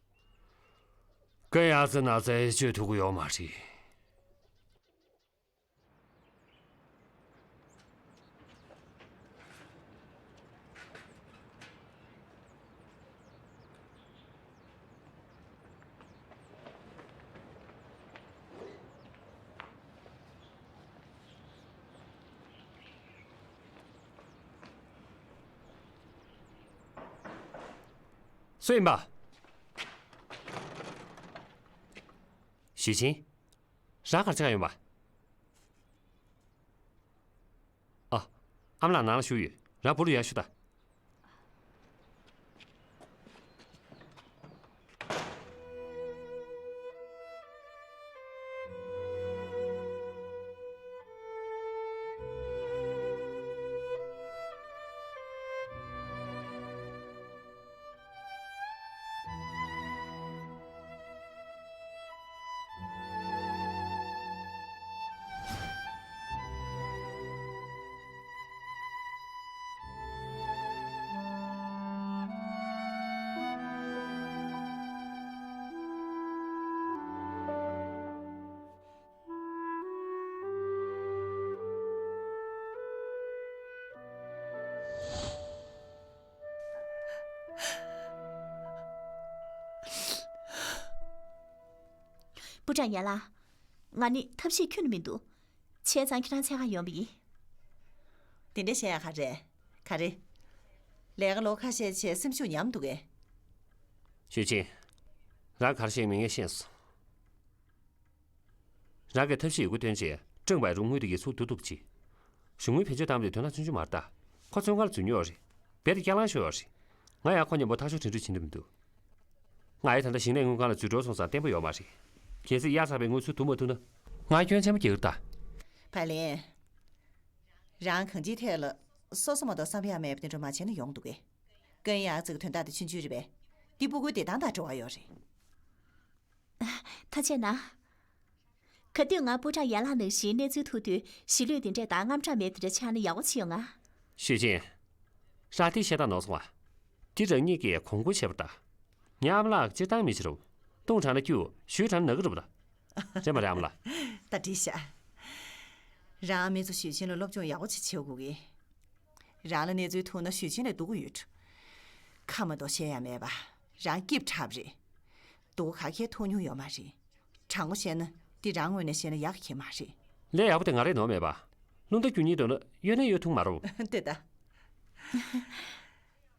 ཀུན་ཡག་ཙི་ན་ཚ་བཅོས་ཐུབ་ཀྱི་ཡོད་མ་རེད། སུ་ཡིན་པ། ཞུས་ཆིན། རང་ག་རེ་བྱེད་ག་ཡོང་པ། ཨ། ཨ་མ་ལགས་ནང་ལ་བཞུགས་ཡོད། རང་བུ་རུ་ཡར་ཞུ་དང་། པུ་ཀྲང་ཡན་ལགས། ང་ནི་ཐབས་ཤེས་ཁྱོན་ནས་མི་འདུག་བྱས་ཙང་ཁྱེད་རང་འཚོལ་ག་ཡོང་བ་ཡིན། དེ་འདྲ་བྱེད་ཡག་ག་རེ། ག་རེ། ལས་ཀ་ལོ་ཁ་ཤས་བྱས་སེམས་ཤུགས་ཉམས་འདུག་གས། ཞུས་ཆིན། རང་ག་རེ་བཤད་མིན་ངས་ཤེས་སོང་། རང་གིས་ཐབས་ཤེས་ཡོད་རྒུ་སྟོན་བྱས་ཀྲང་པའེ་རུའུ་དངུལ་དེ་གའི་ཚུར་བསྡུ་ཐུབ་ཅི། གཞུང་དངུལ་བེད་སྤྱོད་བཏང་བ་དེ་དོན་དག་ཆུང་ཆུང་མ་རེད་ད། ཁོ་བཙོན་ཁང་ལ་འཛུལ་མྱོང་བ་རེད། རྦད་དེ་སྐྱག་ལང་ཤོར་བ་རེད། ང་ཡང་ཁོ་མཉམ་པོ་ཐག་གཅོད་གྲོས་མོལ་བྱེད་འདོད་མི་འདུག་ང་ཡི་ད་ལྟ་ཞིང་ལས་དངུལ་ཁང་ལ་འཛུལ་འགྲོ་སོང་ཙང་བརྟན་པོ་ཡོད་མ་རེད། གལ་སྲིད་གཡའ་ཚ་བའི་དངུལ་ཚུར་བསྡུ་མ་ཐུབ་ན། ང་སྐྱོན་ཆེན་པོ་རྒྱག་གི་རེད་ད། བྷ་ལིན། རང་གང་ཅིའི་ཐད་ལ་སོ་སོ་མ་གཏོགས་བསམ་ཡག་མེད་པ་དེ་འདྲ་མ་བྱས་ན་ཡོང་འདུག་གས། ཀན་ཡག་ཙིག་གི་དོན་དག་དེ་ཆུང་ཆུང་རེད་པས། འདི་སྤུ་གུའི་བདེ་ཐང་དང་འབྲེལ་བ་ཡོད་རེད། ཐུགས་རྗེ་གནང་། ག་དུས་ང་སྤུ་ཁྲག་ཡར་ལངས་ནང་བཞིན་གནས་ཚུལ་ཐུག་དུས་གཞིས་ལུས་དེ་འདྲས་དང་དངངས་སྐྲག་མེད་དེ་འདྲ་ཆགས་ན་ཡག་པོ་ཅིག་ཡོང་ང་། ཞུས་ཅིན། རང་དེ་ཤེས་ད་ནོར་སོང་བ། དེ་རང་ཉིད་ཀྱིས་གོང་བཀུར་བྱས་པ་ད། ངའི་ཨ་མ་ལགས་སྤྱིར་བཏང་མི་བྱེད་རུང་། བཏུང་དྲགས་ན་སྐྱུག་ཞུས་དྲགས་ན་ན་གི་རུབ་ད། རེད་མ་རེད་ཨ་མ་ལགས། ད་འགྲིག་ཤག་རང་མི་ཚོ་ཞུས་ཅིན་ལ་སློབ་སྦྱོང་ཡག་པོ་ཅིག་བྱེད་དགོས་གི། རང་ལ་གནས་ཚུལ་ཐུག་ན་ཞུས་ཅིན་ལ་སྡུག་གི་ཡོད། ཁ་མ་གཏོགས་བཤད་ཡ་མེད་པ། རང་སྐྱིད་པ་དྲག་པ་རེད། སྡུག་ག་གེ་ཐུག་མྱོང་ཡོད་མ་རེད། དྲང་པོ་བཤད་ན་འདི་རང་ངོས་ནས་བཤད་ན་ཡག་གི་མ་རེད། ལས་ཡག་པོ་དེ་ང་རེད་ནོར་མེད་པ། རླུང་རྟ་རྒྱུག་སྙིང་འདོད་ན་གཡོལ་ནས་གཡོལ་ཐུབ་མ་རེད། དེ་ད།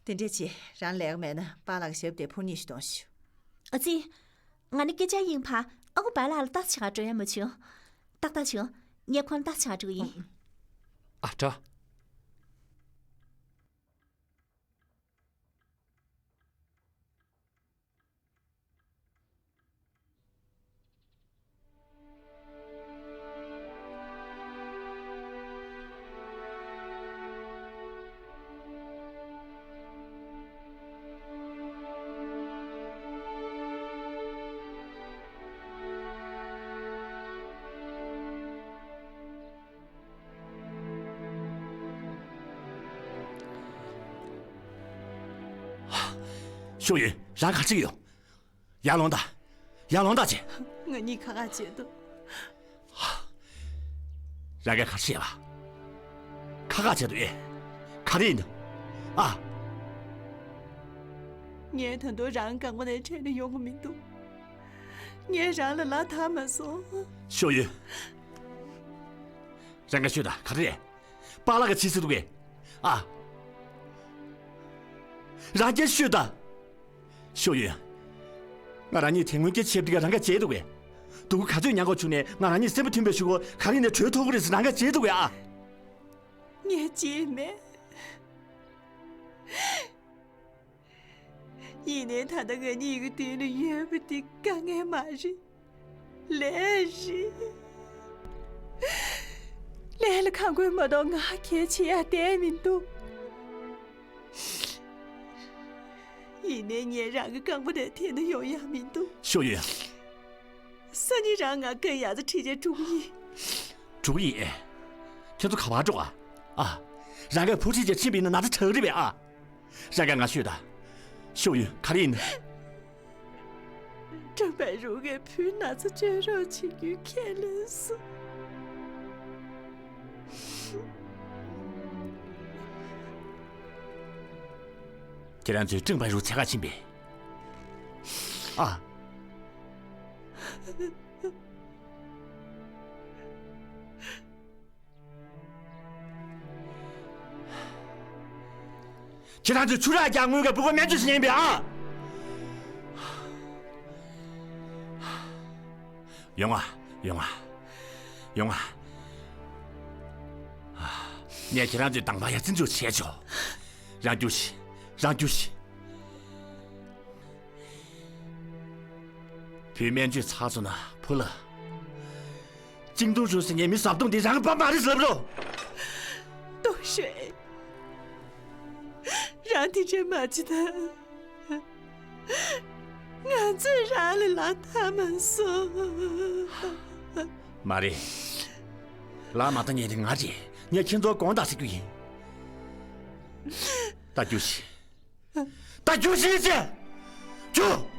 དེ་འདྲས་བྱེད། རང་ལས་ཀ་མེད་ན་པཱ་ལགས་ཞབས་བརྟན་ཕུར་གཉིས་ཤིག་གཏོང་ཤོག་ཨ་ཙི། ང་ནི་སྐད་ཆ་ཡིན་ཕ། ཨ་ཁུ་པཱ་ལགས་ལ་ཏག་ཆག་འགྲོ་ཡ་མ་བྱུང་། ཏག་ཏག་བྱུང་། ངས་ཁོང་ཏག་ཆག་འགྲོ་གི་ཡིན། ཨ་ཏྲ། ཤོ་ཡུན། རང་ག་ཚོད་ཡོད། ཡར་ལོངས་དང་། ཡར་ལོངས་དང་བྱས། ང་གཉིས་ཁ་ཁ་བྱེད་དོ། རང་གིས་ག་རེ་བྱས་པ། ཁ་ཁ་བྱེད་དོ་ཨེ། ག་རེ་ཡིན་ནམ། ཨ། ངས་ད་དུང་རང་རྐང་པ་ནས་ཁྲིད་ནས་ཡོང་གི་མི་འདུག་ངས་རང་ལ་ལག་བསྟར་མ་སོང་། ཤོ་ཡུན། རང་གིས་ཤོད་དང་ག་རེ་རེད། པཱ་ལགས་ཀྱིས་བྱེད་སྲིད་འདུག་གས། ཨ། རང་སྐད་ཤོད་དང་། ཤོ་ཡུན། ང་རང་ཉིད་དེ་སྔོན་སྐད་ཆ་བཤད་དུས་རང་གིས་བརྗེད་འདུག་གས། སྡུག་གུ་ག་ཚོད་མྱངས་དགོས་བྱུང་ནས་ང་རང་ཉིད་སེམས་པ་མཐུན་པའི་གཞུག་གུ་ག་རེ་ནས་བྲོས་ཐུབ་ཀྱི་རེད་ཟེར་རང་གིས་བརྗེད་འདུག་གས་ཨ། ངས་བརྗེད་མེད། ཡིན་ནའི་ད་ལྟ་ང་གཉིས་ཀྱི་མདུན་ལ་ཡོད་པ་འདི་དཀའ་ངལ་མ་རེད། ལས་རེད། ལས་ལ་ཁ་མགོས་མ་གཏོགས་ང་གལ་ཆེ་ཡ་གཏན་མི་འདུག་ཡིན་ནའི་ངས་རང་གི་རྐང་པ་ནས་འཐེན་ན་ཡོང་ཡ་མི་འདུག་ཤོ་ཡུན། སང་ཉིན་རང་ང་ཀན་ཡག་ཙི་ཁྲིད་བྱས་འགྲོ་གི་ཡིན། འགྲོ་གི་ཡིན་ཨེ། ཁྱེད་ཚོ་ག་པར་འགྲོ་ཨ། ཨ། རང་གིས་བུ་ཁྲིད་བྱས་ཕྱིན་པ་ཡིན་ན་ན་ཚ་དྲག་རེད་པས་ཨ། རང་གིས་ང་ཤོད་དང་། ཤོ་ཡུན་ག་རེ་ཡིན། ཀྲང་པའེ་རུའུ་ངའི་བུའི་ན་ཚ་བཅོས་རོགས་བྱེད་རྒྱུའི་ཁས་ལེན་སོང་། ཁྱེད་རང་ཚོས་ཀྲང་པའེ་རུའུ་འཚོལ་ག་ཕྱིན་པས། ཨ། ཁྱེད་རང་ཚོས་ཆུ་རགས་རྒྱག་དངུལ་གྱི་སྤུ་གུ་སྨན་བཅོས་བྱེད་ཉན་པས་ཨ། ཡོང་ང་། ཡོང་ང་། ཡོང་ང་། ངས་ཁྱེད་རང་ཚོའི་དང་པ་ཡ་བརྩི་འཇོག་བྱས་ཆོག་རང་རྒྱུགས་ཤིག་རང་རྒྱུགས་ཤིག་བུའི་སྨན་བཅོས་ཚར་སོང་ན་ཕུ་ལ། ཅིང་ཏུང་ཧྲུའུ་ཟེར་མཁན་མི་བཟའ་བཏུང་དེ་རང་གི་པ་མ་རེད་ཟེར་ལབ་རོགས། ཏུང་ཧྲུའེ། རང་དེ་འདྲས་མ་བྱེད་ད། ང་ཚོས་རང་ལ་ལག་བསྟར་མ་སོང་། མ་རེད། ལག་མ་བསྟར་མཁན་དེ་ང་རེད། ངས་ཁྱེད་ཚོར་དགོངས་དག་ཞུ་རྒྱུ་ཡིན། ད་རྒྱུགས་ཤིག་ད་རྒྱུགས་ཤིག་ཅེས། རྒྱུགས།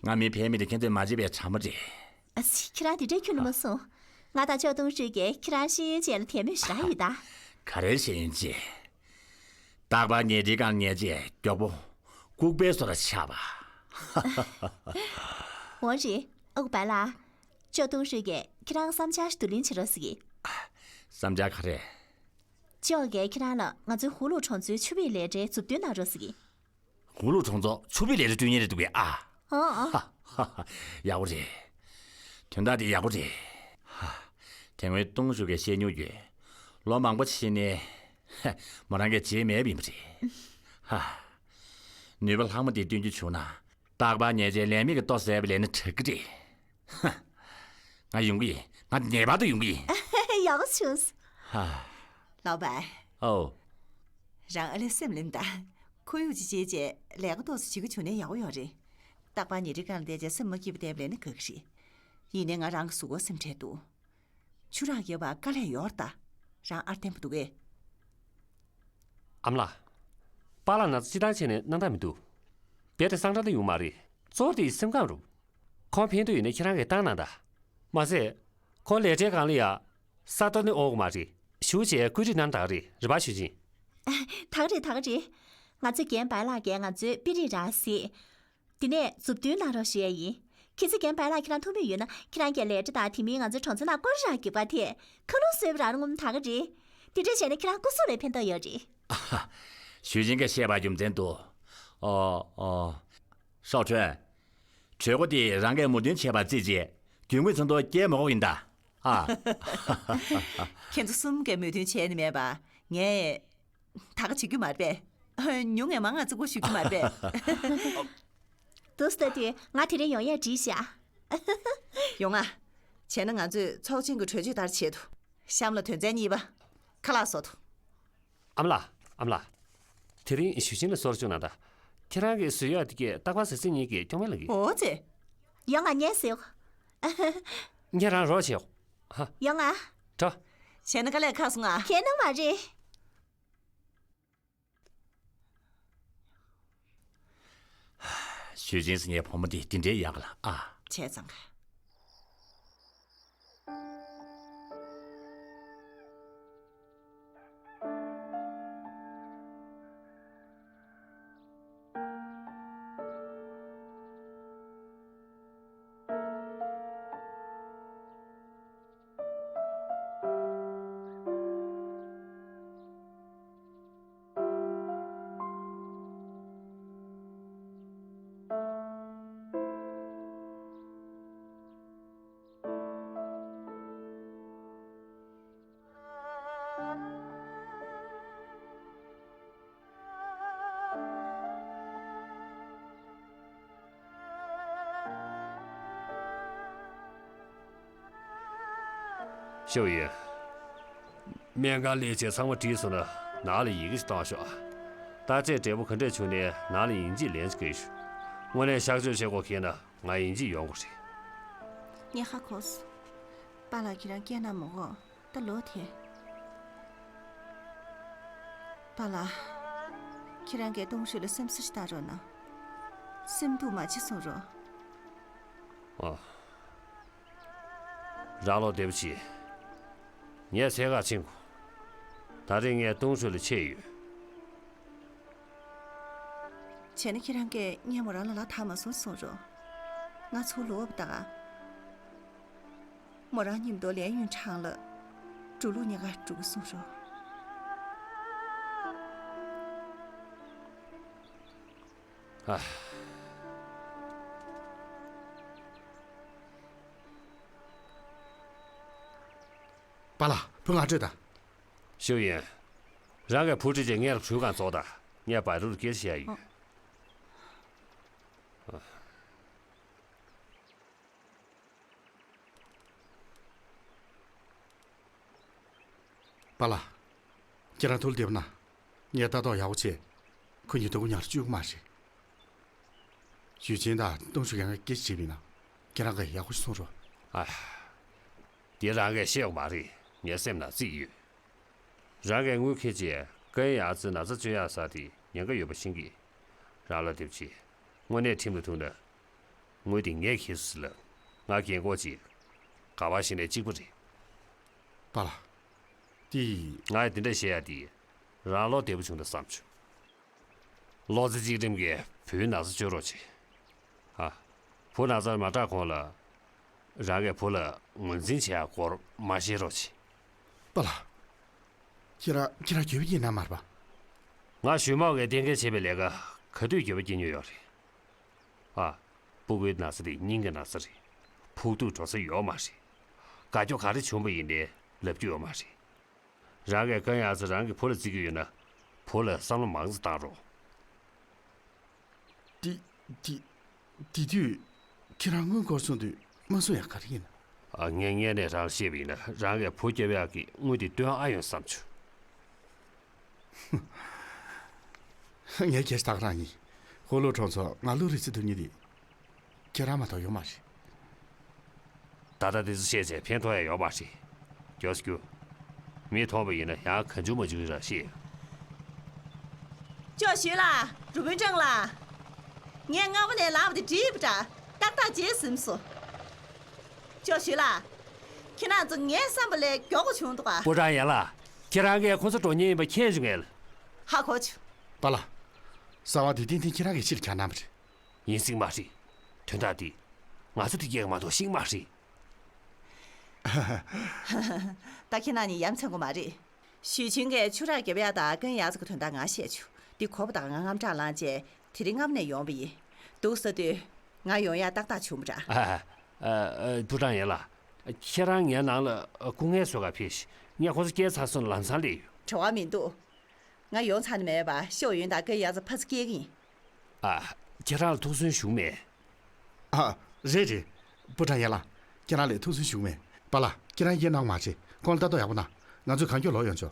ང་མི་ཕལ་མི་དེ་ཁྱེད་ཚོས་མ་བརྗེད་པའི་གྲངས་མ་རེད། ཨ་ཙི། ཁྱེད་རང་དེ་འདྲའི་ཁྱོན་ནས་མ་གསུང་། ང་དང་ཅོག་ཏུང་ཧྲུའེ་གིས་ཁྱེད་རང་ཤེས་ཡོན་ཅན་ལ་དད་མོས་ཞེ་དྲག་ཡོད་ད། ག་རེ་ཤེས་ཡོན་ཅན། རྟག་པར་ཉལ་ཁྲིའི་སྒང་ཉལ་བྱས་མགྱོགས་པོ་ལྐུགས་པའི་བཟོ་འདྲ་ཆགས་པ། འོ་རེད། ཨ་ཁུ་པཱ་ལགས། ཅོག་ཏུང་ཧྲུའེ་གིས་ཁྱེད་རང་བསམ་འཆར་ཞིག་བསྡུ་ལེན་བྱེད་རོགས་ཟེར་གི། བསམ་འཆར་ག་རེ། ཅོག་གིས་ཁྱེད་རང་ལ་ང་ཚོའི་ཧུའུ་ལུའུ་གྲོང་ཚོའི་ཆུ་བེད་ལས་གྲྭའི་མཛུབ་སྟོན་གནང་རོགས་ཟེར་གི། ཧུའུ་ལུའུ་གྲོང་ཚོར་ཆུ་བེད་ལས་གྲྭ་བསྐྲུན་མཁན་རེད་འདུག་གས་ཨ། ཨོ་ཨོ། ཧ་ཧ་ཧ། ཡག་པོ་རེད། དོན་དག་དེ་ཡག་པོ་རེད། ཧ། དེ་སྔོན་ཏུང་ཧྲུའེ་གིས་བཤད་མྱོང་ཡོད། ལོ་མང་པོ་ཕྱིན་ནས་ཧ། མོ་རང་གིས་བརྗེད་མེད་པ་ཡིན་པ་རེད། ཧ། ནུས་པ་ལྷག་མ་དེ་བཏོན་རྒྱུ་བྱུང་ན། རྟག་པར་ཉལ་བྱས་ལས་མེད་ཀྱི་ལྟོ་ཟས་པ་ལས་ན་དྲག་གི་རེད། ཧ། ང་ཡོང་གི་ཡིན། ང་ངེས་པར་དུ་ཡོང་གི་ཡིན། ཡག་པོ་བྱུང་སོང་། ཧ། ལའོ་པན། ཨོ། རང་ཨ་ལས་སེམས་ལེམ་དང་། ཁོར་ཡུག་ཅིག་བྱས་རྗེས་ལས་ཀ་ཏོག་ཙམ་བྱེད་ཀྱི་བྱུང་ན་ཡག་པོ་ཡོད་རེད། རྟག་པར་ཉལ་ཁྲིའི་སྒང་ལ་བསྡད་བྱས་སེམས་མ་སྐྱིད་པ་བསྡད་པ་ལས་ན་དགའ་གི་རེད། ཡིན་ནའི་ང་རང་གི་གཟུགས་པོར་སེམས་ཁྲལ་འདུག་ཆུ་རགས་རྒྱབ་པར་དཀའ་ལས་ཡོད་རེད་ད། རང་ཨར་བརྟན་པོ་འདུག་གས། ཨ་མ་ལགས། པཱ་ལགས་ན་ཚ་སྤྱིར་བཏང་བྱས་ནས་གནང་སྟངས་མི་འདུག་རྦད་དེ་སངས་དྲག་ཏུ་ཡོང་མ་རེད། གཙོ་བོ་དེ་སེམས་ཁམས་རེད། ཁོང་ཕན་ཐོགས་ཡོད་ན་ཁྱེད་རང་གིས་བཏང་གནང་དང་། མ་ཟད། ཁོང་ལས་གྲྭའི་སྒང་ལ་ཡ། ས་སྟོང་ནི་འོག་མ་རེད། ཞུ་བྱས་བཀོད་སྒྲིག་གནང་དང་རེད། རེད་པ་ཞུ་ཅིན། ད་ག་རེད། ད་ག་རེད། ང་ཚོའི་རྒན་པཱ་ལགས་ཀྱིས་ང་ཚོའི་དཔེ་རིས་རག་གཟིགས། དེ་ནས་མཛུབ་སྟོན་གནང་རོགས་ཞུ་ཡ་ཡིན། གལ་སྲིད་རྒན་པཱ་ལགས་ཁྱེད་རང་ཐུགས་མོས་ཡོད་ན་ཁྱེད་རང་གིས་ལས་གྲྭ་དང་དེ་མིན་ང་ཚོའི་གྲོང་ཚོ་ནང་སྐོར་ར་རྒྱག་པ་དེ་ཁ་ལོ་བཟོས་པ་རང་ངོམ་ད་ག་རེད། དེ་འདྲ་བྱས་ན་ཁྱེད་རང་སྐུ་གཟུགས་ལ་ཕན་ཐོགས་ཡོད་རེད། ཞུས་ཅིན་གྱིས་བཤད་པ་རྒྱུ་མཚན་འདུག་ཨོ་ཨོ། ཧྲའོ་ཁྲོན། གྲོས་འགོ་དེ་རང་གིས་མོས་མཐུན་བྱས་པ་བརྩིས་རྗེས་རྒྱུ་དངོས་ཚོགས་འདུ་སྐྱེལ་མི་དགོས་ཡིན་ད། ཨ། ཁྱེད་ཚོ་གསུམ་གས་མོས་མཐུན་བྱས་ནི་མེད་པ། ངས་ད་ག་བྱེད་རྒྱུ་མ་རེད་པས། ཉུང་ངས་མང་ང་བརྩི་བཀུར་ཞུ་རྒྱུ་མ་རེད་པས། འདུག་སེ་ལྟ་དུས་ང་དེ་རིང་ཡོང་ཡས་བྲིས་ཤག་ཡོང་ང་། བྱས་ན་ང་ཚོས་ཚོགས་ཆེན་གྱི་གྲོས་ཆོད་ལྟར་བྱེད་དོ། གཤམ་ལ་དོན་ཚན་གཉིས་པ། ཁ་ལག་བཟོ་དོ། ཨ་མ་ལགས། ཨ་མ་ལགས། དེ་རིང་ཞུས་ཅིན་ལ་གསོལ་ར་བཅུག་གནང་དང་། ཁྱེད་རང་གིས་བཟོས་ཡག་དེ་གས་རྟག་པར་ཟས་ཟིན་ཉིན་གྱི་སྐྱོང་མེད་ལ་གི། འོ་ཙི། ཡོང་ང་ངས་ཟོས། ཁྱེད་རང་རོགས་བྱེད། ཧ། ཡོང་ང་། དྲོ། བྱས་ན་དཀའ་ལས་ཁག་སོང་ང་། ཁྱེད་ནང་མ་རེད། ཞུས་ཅིན་ཟེར་མཁན་བུ་མོ་དེ་དེ་འདྲའི་ཡག་ལ་ཨ། བྱས་ཙང་ག་ཤོག་ཡིན། སྨན་ཁང་སླེབས་བྱས་ཚང་མ་བྲིས་སོང་ན་ནང་ལ་ཡི་གེ་ཞིག་བཏང་ཤོག་ཨ། བརྟག་དཔྱད་འབྲས་བུ་ག་འདྲ་བྱུང་ནའི་ནང་ལ་ཡིན་གཅིག་ལན་གཅིག་སྐྱེལ་ཤོག་དངོས་གནས་གཤགས་བཅོས་བྱེད་དགོས་ཁེལ་ན་ང་ཡིན་གཅིག་ཡོང་དགོས་རེད། ངས་ཧ་གོ་སོང་། པཱ་ལགས་ཁྱེད་རང་སྐད་ནང་མ་གོ། ད་ལོ་དེ། པཱ་ལགས། ཁྱེད་རང་གིས་ཏུང་ཧྲུའེ་ལ་སེམས་གསོ་ཞིག་བཏང་རོགས་གནང་། སེམས་སྡུག་མ་བྱེད་གསུང་རོགས། ཨ། རང་བློ་བདེ་པོ་བྱེད། ངས་ཚད་བཀག་ཕྱིན་གོ། ད་རེས་ངས་ཏུང་ཧྲུའེ་ལ་ཆད་ཡོད། བྱས་ན་ཁྱེད་རང་གིས་ངས་མོ་རང་ལ་ལག་བསྟར་མ་སོང་གསུང་རོགས། ང་ཚོ་ལོག་པ་ད་ག་མོ་རང་མཉམ་དུ་ལན་ཡུན་ཁྲང་ལ་འགྲོ་ལུགས་ཉེ་ག་འགྲོ་གི་གསུང་རོགས། ཨ། པཱ་ལགས། བུ་ང་སྤྲོད་དང་། ཞུ་ཡིན། རང་གི་བུ་ཁྲིད་ཅིག་ངེད་ལ་གྲོས་ཁང་ཚོགས་དང་། ངས་བར་རུར་སྐད་ཆ་བཤད་ཡོད། པཱ་ལགས། ཁྱེད་རང་ཐུགས་བདེ་པོ་གནང་། ངས་ལྟ་རྟོག་ཡག་པོ་བྱས། ཁོ་གཉིས་སྡུག་པོ་ཉར་བཅུག་གི་མ་རེད། ཞུས་ཅིན་དང་ཏུང་ཧྲུའེ་ཡང་སྐད་ཆ་དྲིས་པ་ཡིན་ན། ཁྱེད་རང་གིས་ཡག་པོ་ཞིག་གསུང་རོགས། ཨ། དེ་རང་གིས་ཤེས་དགོས་མ་རེད། ངའི་སེམས་ནང་རྩིས་ཡོད། རང་གིས་དངུལ་འཁྱེར་བྱས་ཀན་ཡ་ཙི་ན་ཚ་བཅོས་ཡག་ས་དེ་ཉེན་ཁ་ཡོད་པ་ཤེས་ཀྱི། རང་བློ་བདེ་པོ་བྱེད། དངོས་གནས་ཁྲིམས་ལ་ཐུག་ན། དངུལ་དེ་ངས་འཁྱེར་སོང་ཟེར་ལབ། ང་རྒན་གོག་ཅིག་ག་པར་ཕྱིན་ནའི་གཅིག་པ་རེད། པཱ་ལགས། དེ། ང་ཡང་དེ་འདྲ་བཤད་ཡ་དེ། རང་བློ་བདེ་པོ་བྱུང་ད་བསམ་བྱུང་། བློ་རྩེ་གཅིག་སྒྲིམ་གྱིས་བུའི་ན་ཚ་བཅོས་རོགས་བྱེད། ཨ། བུ་ན་ཚར་མ་དྲག་གོང་ལ། རང་གིས་བུ་ལ་ངོས་འཛིན་བྱེད་ཡག་སྐོར་མ་བཤད་རོགས་བྱེད། པཱ་ལགས། ཁྱེད་རང་ཁྱེད་རང་འགྱོད་པ་སྐྱེས་ན་མ་རེད་པ། ང་ཞུས་མོག་གིས་གཏན་འཁེལ་བྱས་པའི་ལས་ཀ་ག་དུས་འགྱོད་པ་སྐྱེ་མྱོང་ཡོད་རེད། ཨ། སྤུ་གུའི་ན་ཚ་དེ་སྙིང་གི་ན་ཚ་རེད། ཕོག་ཐུག་འགྲོ་ས་ཡོད་མ་རེད། དགའ་སྐྱོ་ག་རེ་བྱུང་པ་ཡིན་ནའི་ལབ་རྒྱུ་ཡོད་མ་རེད། རང་གིས་ཀན་ཡ་ཙི་རང་གི་བུ་ལ་བརྩི་གི་ཡོད་ན། བུ་ལ་བསམ་བློ་མང་ཙམ་བཏང་རོགས། དེ་དེ་དེ་དུས་ཁྱེད་རང་དངུལ་སྐོར་གསུངས་དུས་མ་གསུང་ཡག་ག་རེ་ཡིན། ཨ། ངས་སྔོན་ནས་རང་ལ་བཤད་པ་ཡིན་ན། རང་གིས་བུ་སྐྱོབ་ཡག་གི་དངུལ་དེ་བཏོན་ཨ་ཡོང་བསམ་བྱུང་། ངས་ཁྱེད་ད་ག་རང་ཡིན། ཧོ་ལོ་ཁྲོང་ཚོ་ང་བློ་རིག་རྩེ་ཐུབ་ཉིད་དེ། ཁྱེད་རང་མ་གཏོགས་ཡོད་མ་རེད། ད་ལྟ་དེ་ཚོ་བཤད་བྱས་ཕན་ཐོགས་ཡ་ཡོད་མ་རེད། མགྱོགས་སུ་རྒྱུགས། མི་མཐོང་བ་ཡིན་ན་ཡང་གང་བྱུང་མ་བྱུང་རང་བཤད་ཡོད། ཅོ་ཞུས་ལགས། རུ་དཔོན་ཀྲང་ལགས། ངས་སྔ་པོ་ནས་ལབ་པ་དེ་འགྲིག་པ་འདྲ། ཏག་ཏག་བརྗེད་ཟིན་སོང་། ཅོ་ཞུས་ལགས། ཁྱེད་རང་ཚོ་ངའི་བསམ་པ་ལས་མགྱོགས་པོ་བྱུང་འདུག་ག་པུ་ཀྲང་ཡན་ལགས། ཁྱེད་རང་གིས་ཁོང་ཚོ་འགྲོ་མཁན་ཡིན་པ་མཁྱེན་བྱུང་ངས། ཧ་གོ་བྱུང་། པཱ་ལགས། གསང་བ་དེ་ཏན་ཏན་ཁྱེད་རང་གིས་ཕྱིར་འཁྱེར་གནང་བ་རེད། ཡིན་སྲིད་མ་རེད། དོན་དག་འདི་ང་ཚོ་དེ་སྐྱེལ་གི་མ་གཏོགས་ཤེས་ཀྱི་མ་རེད། ད་ཁྱེད་རང་གཉིས་ཡ་མཚན་དགོས་མ་རེད། ཞུས་ཆིང་གིས་ཆུ་རགས་རྒྱབ་ཡག་དང་ཀན་ཡ་ཙི་གི་དོན་དག་ང་བཤད་བྱུང་། འདི་གོ་བ་དང་ང་དངངས་སྐྲག་ལངས་བྱས་དེ་རིང་སྔ་མོ་ནས་ཡོང་བ་ཡིན། འདུག་ཟེར་དུས་ང་ཡོང་ཡག་ཏག་ཏག་བྱུང་བ་འདྲ། ཨ། ཨ། ཨ། པུ་ཀྲང་ཡན་ལགས། ཁྱེད་རང་ངའི་ནང་ལ་སྐུ་ངལ་གསོ་གར་ཕེབས་ཤིག་ངས་ཁོ་ཚོ་སྐྱེལ་ཚར་སོང་། ལམ་སང་སླེབས་ཡོང་། བྲེལ་བ་མི་འདུག་ང་ཡོང་ཚར་ནས་མེད་པ་ཤོ་ཡོན་དང་ཀན་ཡ་ཙི་ཕར་ཚུར་སྐྱེལ་གི་ཡིན། ཨ། ཁྱེད་རང་ལ་ཐུགས་སུན་ཞུགས་མེད། ཨ། རེད་རེད། པུ་ཀྲང་ཡན་ལགས། ཁྱེད་རང་ལ་ཐུགས་སུན་ཞུགས་མེད། པཱ་ལགས། ཁྱེད་རང་སྐྱེལ་གནང་མ་བྱེད། ཁོང་ལ་ལྟ་རྟོག་ཡག་པོ་གནང་། ང་ཚོས་གང་མགྱོགས་ལོག་ཡོང་ཆོག་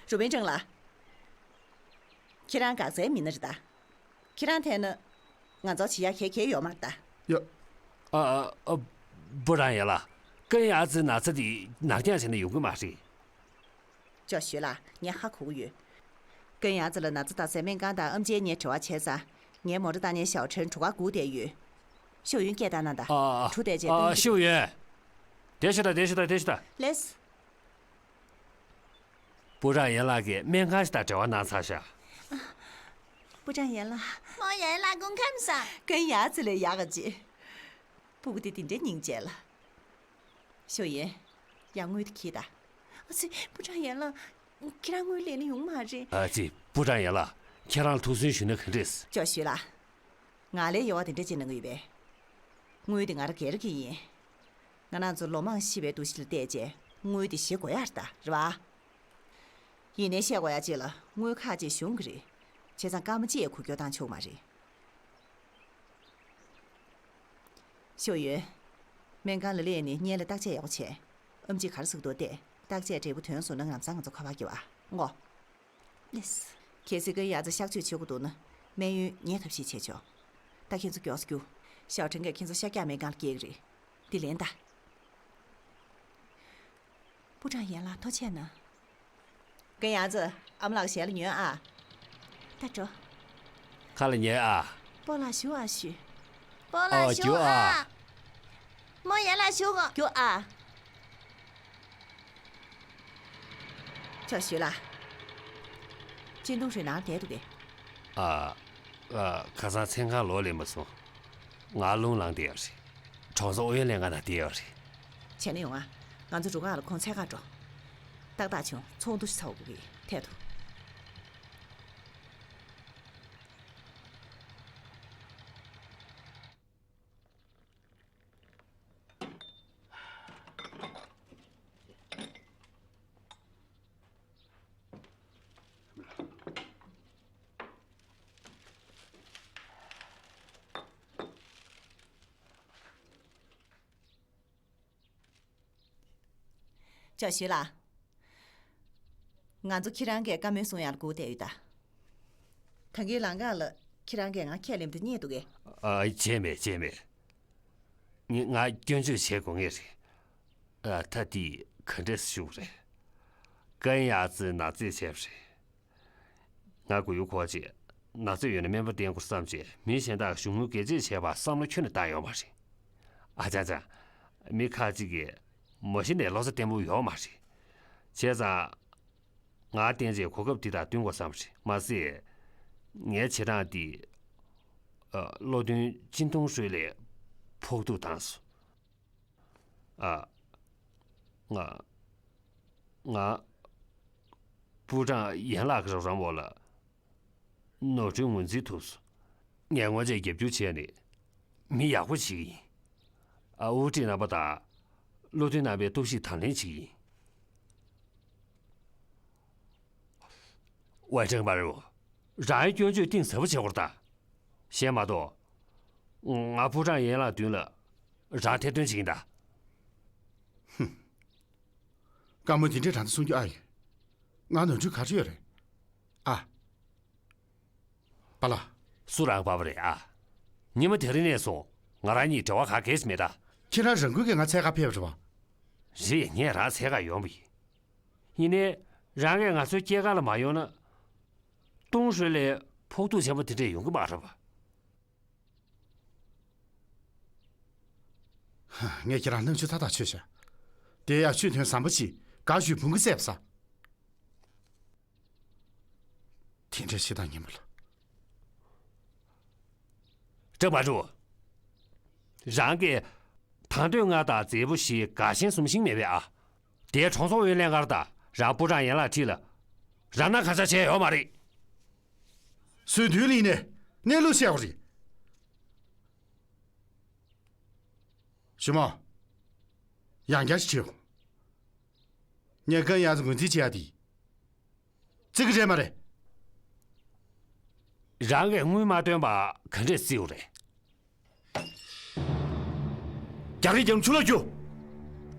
རུ་དཔོན་ཀྲང་ལགས། ཁྱེད་རང་འགག་རྩའི་མི་སྣ་རེད་ད། ཁྱེད་རང་ཐད་ན། ང་ཚོ་བྱེད་ཡག་ག་གེ་ཡོད་མ་རེད་ད། ཡ། ཨ། ཨ། ཨ། པུ་ཀྲང་ཡན་ལགས། ཀན་ཡ་ཙི་ན་ཚ་དེ་ནར་འགྱངས་བྱས་ན་ཡོང་གི་མ་རེད། ཅོ་ཞུས་ལགས། ངས་ཧ་གོ་གི་ཡོད། ཀན་ཡ་ཙི་ལ་ན་ཚ་ལྟ་སའི་སྨན་ཁང་དང་ཨེམ་ཆིའི་ངས་དྲི་བ་བྱས་ཙང་། ངའི་མོ་ཊ་བཏང་མཁན་ཞའོ་ཁྲེན་གྲུ་ཁར་སྒུག་བསྡད་ཡོད། ཤོ་ཡོན་སྐད་བཏང་གནང་དང་། ཨ། ཨ། གྲུ་དེ་རྗེས་ཨ། ཨ། གཏོང་གི་ཤོ་ཡོན། བསྡད་ཤོག་དང་། བསྡད་ཤོག་དང་། བསྡད་ཤོག་དང་། ལེས། པུ་ཀྲང་ཡན་ལགས་ཀྱིས་སྨན་ཁང་ཞིག་དང་འབྲེལ་བ་གནང་ཚར་ཤག་པུ་ཀྲང་ཡན་ལགས། མོ་ཡན་ལགས་སྐུ་ཁམས་བཟང་། ཀན་ཡ་ཙི་ལས་ཡག་ག་ཅིག་སྤུ་གུ་དེ་དེ་འདྲའི་སྙིང་རྗེ་ལ། ཤོ་ཡོན། ཡར་དངུལ་དེ་འཁྱེར་དང་། ཨ་ཙི། པུ་ཀྲང་ཡན་ལགས། ཁྱེད་རང་དངུལ་ལེན་ན་ཡོང་མ་རེད། ཨ་ཙི། པུ་ཀྲང་ཡན་ལགས། ཁྱེད་རང་ལ་ཐུགས་སུན་ཞུས་ན་ག་འདྲས། ཅོ་ཞུས་ལགས། ང་ལས་ཡོད་པ་དེ་འདྲ་ཅིག་གནང་གི་ཡོད་པས། དངུལ་དེ་ང་རང་སྒེར་གྱི་ཡིན། ང་རང་ཚོ་ལོ་མང་ཤི་བའི་འདུ་ཤེས་ལ་བལྟས་རྗེས་དངུལ་དེ་བཞེས་དགོས་ཡག་རེད་ད། རེད་པ། ཡིན་ནའི་བཤད་དགོས་ཡག་ཅིག་ལ་དངུལ་ཁག་ཅིག་གཞུང་གི་རེད། བྱས་ཙང་སྐར་མ་གཅིག་ཡང་འགུལ་སྐྱོད་བཏང་ཆོག་མ་རེད། ཤོ་ཡོན། སྨན་ཁང་ལ་སླེབས་ནས་སྔོན་ལ་བརྟག་དཔྱད་ཡག་པོ་བྱས། ཨེམ་ཆི་ག་རེ་ཟེར་གྱི་འདུག་བལྟས། བརྟག་དཔྱད་འབྲས་བུ་ཐོན་སོང་ན་ལམ་སང་ང་ཚོ་ཁ་པར་རྒྱབ་ཨ། ངོ་། ལེས། གལ་སྲིད་ཀན་ཡ་ཙི་གཤག་བཅོས་བྱེད་དགོས་འདུག་ན། སྨན་གཡོག་ངས་ཐབས་ཤེས་བྱེད་ཆོག་ད་ཁྱེད་ཚོ་མགྱོགས་སུ་རྒྱུགས། ཞའོ་ཁྲེན་གྱིས་ཁྱེད་ཚོ་ཤར་རྒྱག་སྨན་ཁང་ལ་སྐྱེལ་གྱི་རེད། འདི་ལེན་ད། པུ་ཀྲང་ཡན་ལགས་ཐུགས་རྗེ་གནང་། ཀན་ཡ་ཙི། ཨ་མ་ལགས་ཞལ་ལ་ཉོན་ཨ། ད་འགྲོ། ཁ་ལ་ཉན་ཨ། སྤོ་ལགས་ཞུ་ཨ་ཞུ། སྤོ་ལགས་ཨོ་ཞུ་རྒྱུ་ཨ། ཨ། མོ་ཡན་ལགས་ཞུ་གོ་རྒྱུ་ཨ། ཅོ་ཞུས་ལགས། ཅིན་ཏུང་ཧྲུའེ་ནང་བསྡད་འདུག་གས། ཨ། ཨ། ཁ་སང་མཚན་གང་ལོག་སླེབས་མ་སོང་། ང་རླུང་ལངས་བསྡད་ཡོད་རེད། གྲོང་ཚོ་ཨུ་ཡོན་ལྷན་ཁང་ནང་བསྡད་ཡོད་རེད། བྱས་ན་ཡོང་ཨ། ང་ཚོ་རུ་ཁག་ལ་ཁོང་འཚོལ་གར་འགྲོ། ཏག་ཏག་བྱུང་། ཚོགས་འདུ་ཞིག་ཚོགས་དགོས་ཀྱི་ཐད་དུ། ཅོ་ཞུས་ལགས། ང་ཚོ་ཁྱེད་རང་གིས་བཀའ་མོལ་གསུང་ཡག་ལ་སྒུག་བསྡད་ཡོད་ད། ད་གིན་ལམ་ཁ་ལ་ཁྱེད་རང་གིས་ང་ཁས་ལེན་པ་དེ་རྙེད་འདུག་གས། ཨ། བྱས་མེད། བྱས་མེད། ངས་ང་སྐྱོན་བརྗོད་བྱེད་དགོས་ངེས་རེད། ཨ། ད་དེ་ག་འདྲས་ཞུ་དགོས་རེད། ཀན་ཡ་ཙི་ནག་རྫས་བྱས་པ་རེད། ང་མགོ་ཡུ་འཁོར་བྱས། ན་ཚ་ཡོད་ན་སྨན་པ་བསྟེན་དགོས་བསམ་བྱས་མི་གཞན་དག་གཞུང་དངུལ་སྐྱེད་བྱེད་བྱས་པ་བསམ་བློ་ཁྱོན་ནས་བཏང་ཡོད་མ་རེད། ཨ་ཅག་ཅག་མི་ཁ་ཅིག་གིས་མ་གཞི་ནས་བློ་རྩ་བརྟན་པོ་ཡོད་མ་རེད། བྱས་ཙང་། ང་བསྟེན་བྱས་གོ་སྐབས་འདི་དང་བསྟུན་དགོས་བསམ་རེད་མ་ཟད། ངའི་བྱེད་སྟངས་འདི། ཨ། བློ་མཐུན་ཅིན་ཏུང་ཧྲུའེ་ལ་ཕོག་ཐུག་བཏང་སོང་། ཨ། ང་། ང་། པུའུ་ཀྲང་ཡན་ལགས་ཀྱི་རོགས་རམ་འོག་ལ་ནོར་འཁྲུལ་ངོས་འཛིན་ཐུབ་སོང་། ངས་སྔོན་ཆད་རྒྱབ་སྐྱོར་བྱས་ནས་མི་ཡག་པོ་ཞིག་ཡིན། ཨ། དབུ་ཁྲིད་རྣམ་པ་དང་བློ་མཐུན་རྣམ་པའི་སྟོབས་ཤུགས་དང་ལེན་བྱེད་ཀྱི་ཡིན། ཝེ་ཁྲེང་པ་རུ། རང་གི་སྐྱོན་བརྗོད་གཏིང་ཟབ་པོ་བྱེད་དགོས་རེད་ད། གཞན་མ་གཏོགས། ང་པུའུ་ཀྲང་ཡན་ལགས་མདུན་ལ་རང་ཐེར་འདོན་བྱེད་ཀྱིན་གདའ། ཧུམ། བཀའ་མོལ་དེ་འདྲས་རང་ད་གསུང་རྒྱུ་ཨ་ཡོད། ང་ནོར་འཁྲུལ་ག་རེ་ཡོད་རེད། ཨ། པཱ་ལགས། སུ་རང་པ་ཕ་རེད་ཨ། ཉི་མ་དེ་རིང་ནས་བཟུང་ང་རང་གཉིས་འབྲེལ་བ་ག་གེ་ཞིག་མེད་ད། ཁྱེད་རང་རང་འགུལ་གྱིས་ང་འཚོལ་ག་ཕེབས་པ་རེད་པ། རེད། ངས་རང་འཚོལ་ག་ཡོང་བ་ཡིན། ཡིན་ནའི། རང་གིས་ང་ཚོའི་སྐྱེས་སྐར་ལ་མ་ཡོང་ན། ཏུང་ཧྲུའེ་ལ་ཕོག་ཐུག་ཆེན་པོ་དེ་འདྲས་ཡོང་གི་མ་རེད་པ། ངས་ཁྱེད་རང་རྣམ་དཔྱོད་མཐའ་དག་ཆོད་བཞག་དེ་ཡང་ཆོས་དོན་ཟམ་པ་ཅིག་དགའ་ཞུས་བུང་གི་བསད་པ་ཟ། དེ་འདྲའི་ཞེ་སྡང་ངན་པ་ལ། ཀྲང་པ་ཀྲུའུ། རང་གིས་དང་དོད་ལྔ་དང་མཛེས་པོ་བཞི་དགའ་ཞེན་གསུམ་ཤིང་མེད་པས་ཨ། དེའི་གྲོང་ཚོ་ཨུ་ལྷན་ཁང་དང་རང་པུའུ་ཀྲང་ཡན་ལགས་འཁྲིས་ལ་རང་སྣང་གང་ཤར་བྱས་ཡོད་མ་རེད། སུའི་མདུན་ལ་ཡིན་ནའི་གནས་ལུགས་བཤད་དགོས་རེད། ཞུ་མོ། ཡང་བསྐྱར་ཞིག་བྱེད། ངས་ཀན་ཡང་ཚོ་ངོས་འཛིན་བྱེད་ཡ་དེ། བརྩི་གི་རེད་མ་རེད། རང་གིས་དངུལ་མ་བཏོན་པ་ག་འདྲས་བརྩི་དགོས་རེད། རྒྱག་རེས་རྒྱག་ཆུ་ལོག་རྒྱུ།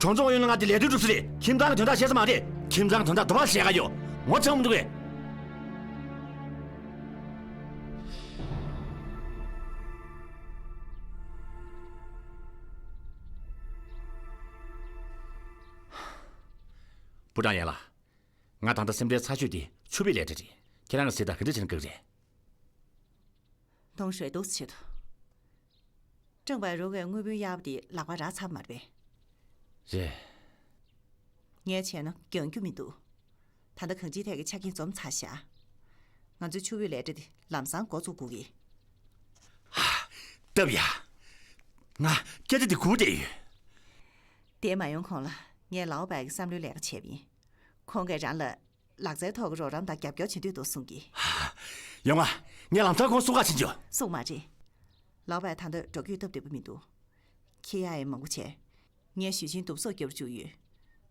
གྲོང་ཚོ་ཨུ་ཡོན་ལྷན་ཁང་དེ་ལས་དོན་སྒྲུབ་ས་རེད། ཁྱིམ་ཚང་གི་དོན་དག་བཤད་ས་མ་རེད། ཁྱིམ་ཚང་གི་དོན་དག་དུ་བ་བཤད་ག་ཡོད། ངོ་ཚ་མི་འདུག་གས། པུའུ་ཀྲང་ཡན་ལགས། ང་ད་ལྟ་སེམས་ཁྲལ་ཚ་ཤོས་དེ་ཕྱུག་པའི་ལས་གྲྭ་རེད། ཁྱེད་རང་གི་གཟེར་དང་ག་འདྲ་བྱས་ན་དགའ་གི་རེད། ཏུང་ཧྲུའེ་འདུག་སེ་བྱེད་དོ། ཀྲང་པའེ་རུའུ་གིས་དངུལ་བུན་གཡར་བ་དེ་ལག་པ་རག་ཚར་མ་རེད་པས། རེད། ངས་བྱས་ན་འགྱང་རྒྱུ་མི་འདུག་ད་ལྟ་གང་ཅིའི་ཐད་ཀྱི་ཆ་རྐྱེན་འཛོམས་ཚར་བཞག་ང་ཚོའི་ཕྱུག་པོའི་ལས་གྲྭ་འདི་ལམ་སང་འགོ་བཙུགས་དགོས་ཀྱི། ཧ། སྟབས་ཡག་ང་སྐད་ཆ་འདི་གོ་བསྡད་ཡོད། དེ་མ་ཡོང་གོང་ལ་ངས་ལའོ་པའེ་གི་བསམ་བློའི་ལས་ཀ་བྱས་པ་ཡིན། ཁོང་གིས་རང་ལ་ལག་རྩལ་ཐོག་གི་རོགས་རམ་དང་རྒྱབ་སྐྱོར་བྱེད་འདོད་འདུག་གསུང་གི། ཡོང་ང་། ངས་ལམ་སང་ཁོང་སྲུང་ག་ཕྱིན་ཆོག་གསུང་མ་རེད། ལའོ་པའེ་ད་ལྟ་འགྲོ་སྐྱོད་སྟབས་བདེ་པོ་མི་འདུག་ཁྱེད་ཡ་ཡི་མང་པོ་བྱས། ངས་ཞུས་ཆེན་དུབ་སོག་རྒྱབ་བཅུག་ཡོད།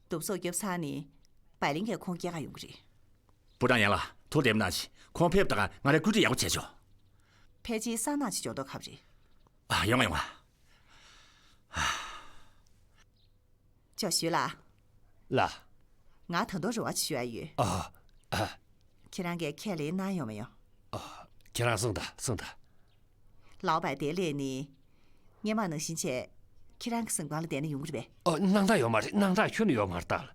དུབ་སོག་རྒྱབ་ཚར་ནས་བའི་ལིང་གིས་ཁོང་སྐྱེལ་ག་ཡོང་གི་རེད། པུའུ་ཀྲང་ཡན་ལགས་ཐུགས་བདེ་མོ་གནང་ཞིག་ཁོང་ཕེབས་དང་ང་རའི་བཀོད་སྒྲིག་ཡག་པོ་བྱས་ཆོག་ཕལ་ཆེར་སང་ནངས་ཤིག་འབྱོར་མདོག་ཁ་པོ་རེད། ཨ། ཡོང་ང་ཡོང་ང་། ཅོ་ཞུས་ལགས། ལགས། ང་ད་དུང་རེ་བ་ཅིག་ཞུ་ཡ་ཡོད། ཨ། ཨ། ཁྱེད་རང་གིས་ཁས་ལེན་གནང་ཡོང་མ་ཡོང་། ཨ། ཁྱེད་རང་གསུངས་དང་གསུངས་དང་། ལའོ་པའེ་འདིར་སླེབས་ནས། སྔོན་མ་ནང་བཞིན་བྱས། ཁྱེད་རང་གི་གཟིམ་ཁང་ལ་བསྡད་ན་ཡོང་གི་རེད་པས། ཨ། སྣང་དག་ཡོད་མ་རེད། སྣང་དག་ཁྱོན་ནས་ཡོད་མ་རེད་ད།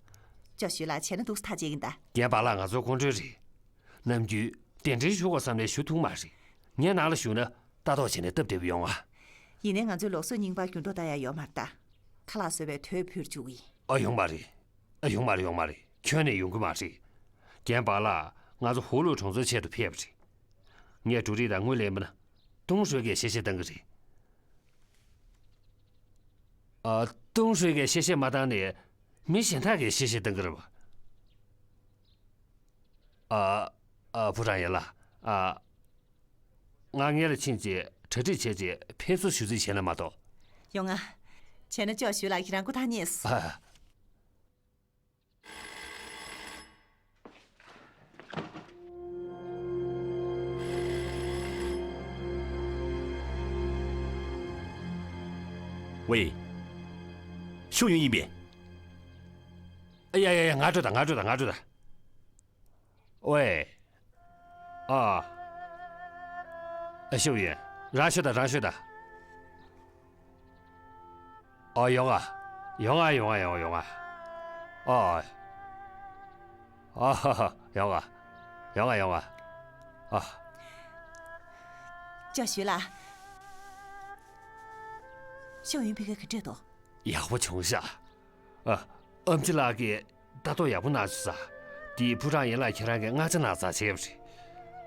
ཅོ་ཞུས་ལགས་བྱས་ན་འདུག་སེ་ཐག་བཅད་ཀྱིན་གདའ། རྒན་པཱ་ལགས་ང་ཚོའི་ཁོང་ཁྲོ་རེད། ནམ་རྒྱུན་གདན་འདྲེན་ཞུ་དགོས་བསམ་ནས་ཞུ་ཐུབ་མ་རེད། ངའི་ནང་ལ་བཞུགས་ན་ལྟ་རྟོག་བྱས་ནས་སྟབས་བདེ་པོ་ཡོང་ང་། ཡིན་ནའི་ང་ཚོའི་ལུགས་སྲོལ་རྙིང་པ་འགྱུར་ལྡོག་གཏོང་ཡ་ཡོད་མ་རེད་ད། ཁ་ལག་བཟོ་བའི་དུས་འཕོས་བཅུག་གི་ཡིན། ཨ། ཡོང་མ་རེད། ཨ། ཡོང་མ་རེད། ཡོང་མ་རེད། ཁྱོན་ནས་ཡོང་གི་མ་རེད། རྒན་པཱ་ལགས་ང་ཚོ་ཧུའུ་ལུའུ་གྲོང་ཚོའི་ཆེད་དུ་ཕེབས་པ་རེད། ངས་འབྲུ་རིགས་དང་དངུལ་ལེན་པ་ན་ཏུང་ཧྲུའེ་གིས་གཤེ་གཤེ་བཏང་གི་རེད། ཨ། ཏུང་ཧྲུའེ་གིས་གཤེ་གཤེ་མ་བཏང་ནས་མི་གཞན་དག་གིས་གཤེ་གཤེ་བཏང་གི་རེད་པ། ཨ། ཨ། པུའུ་ཀྲང་ཡན་ལགས། ཨ། ང་སྔོན་ལ་ཕྱིན་རྗེས་གྲ་སྒྲིག་བྱས་རྗེས་ཕེབས་བསུ་ཞུ་རྩིས་བྱས་ན་མ་གཏོགས། ཡོང་ང་། བྱས་ན་ཅོ་ཞུས་ལགས་ཁྱེད་རང་སྐུ་ཐག་ཉེ་སོང་། ཨ། ཝེ། ཤུ་ཡུན་ཡིན་པས། ཡ་ཡ་ཡ། ང་འགྲོ་ད། ང་འགྲོ་ད། ང་འགྲོ་ད། ཝེ། ཨ། ཨ། ཤུ་ཡུན། རང་ཤོད་ད། རང་ཤོད་ད། ཨ། ཡོང་ང་། ཡོང་ང་། ཡོང་ང་། ཡོང་ང་། ཡོང་ང་། ཨ། ཨ། ཡོང་ང་། ཡོང་ང་། ཡོང་ང་། ཨ། ཅོ་ཞུས་ལགས། ཤོ་ཡོན་ཕ་གིར་ག་འདྲས་འདུག་ཡག་པོ་བྱུང་ཤག་ཨ། ཨེམ་ཆི་ལགས་ཀྱིས་ལྟ་རྟོག་ཡག་པོ་གནང་བྱུང་ས། དེ་ཕུ་ཀྲང་ཡན་ལགས་ཁྱེད་རང་གིས་མངགས་ཆ་གནང་ཙང་བྱས་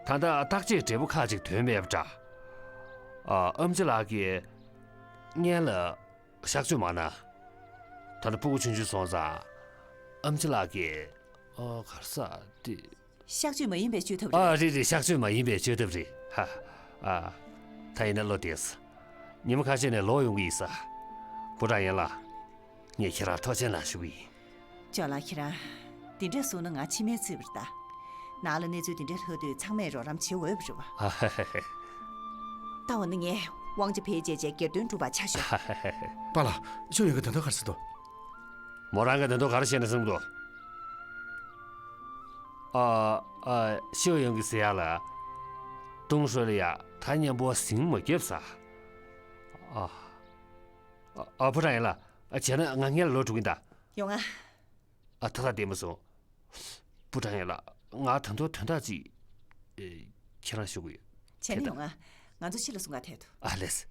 པ་རེད། ད་ལྟ་བརྟག་དཔྱད་འབྲས་བུ་ཁག་ཅིག་ཐོན་མེད་པ་འདྲ། ཨ། ཨེམ་ཆི་ལགས་ཀྱིས་སྔོན་ལ་གཤག་བཅོས་མ་གནང་། ད་ལྟ་སྤུ་གུ་ཆུང་ཆུང་སོང་ཙང་། ཨེམ་ཆི་ལགས་ཀྱིས། ཨོ། ག་རེ་ཟེར་དེ། གཤག་བཅོས་མ་ཡིན་པའི་བཅོས་ཐབས་རེད། ཨ། རེད་རེད། གཤག་བཅོས་མ་ཡིན་པའི་བཅོས་ཐབས་རེད། ཧ། ཨ། ད་ཡིན་ན་བློ་བདེ་སོང་། ཉི་མ་ཁ་ཤས་ནས་ལོག་ཡོང་གི་ཡིན་ས། ཕུ་ཀྲང་ཡན་ལགས། ངས་ཁྱེད་རང་ཐུགས་རྗེ་ཆེ་ཞུ་གི་ཡིན། ཅོ་ལགས། ཁྱེད་རང་འདི་འདྲས་གསུངས་ན་ང་མཆི་མས་འཚིག་པ་རེད་ད། ནང་ལ་གནས་ཚུལ་འདི་འདྲས་ལྷག་དུས་ཚང་མས་རོགས་རམ་བྱེད་འོས་པ་རེད་པ། ཨ་ཧ་ཧ་ཧ། ད་འོ་ན་ངས་དབང་ཆ་བེད་སྤྱད་བྱས་སྒེར་དོན་སྒྲུབ་པར་ཆ་ཞོག་ཨ་ཧ་ཧ་ཧ། པཱ་ལགས། ཤོ་ཡོན་གྱིས་ད་དུང་ག་རེ་ཟེར་འདུག་མོ་རང་གིས་ད་དུང་ག་རེ་བཤད་ན་བསམ་འདུག་ཨ། ཨ། ཤོ་ཡོན་གྱིས་ཟེར་ཡག་ལ། ཏུང་ཧྲོས་ལ་ཡ་ད་མཉམ་པོ་ཟིང་མ་རྒྱབ་ས། ཨ། ཨ། ཕུ་ཀྲང་ཡན་ལགས། བྱས་ན་ང་སྔོན་ལ་ལོག་འགྲོ་གི་ཡིན་ད། ཡོང་ང་། ཨ། ད་ད་བདེ་མོ་སོང་། ཕུ་ཀྲང་ཡན་ལགས། ང་ད་དུང་དོན་དག་ཅིག་ཨེ། ཁྱེད་རང་ཞུ་གི་ཡོད། བྱས་ན་ཡོང་ང་། ང་ཚོ་ཕྱི་ལ་སོང་ག་ཐད་དུ། ཨ་ལེས།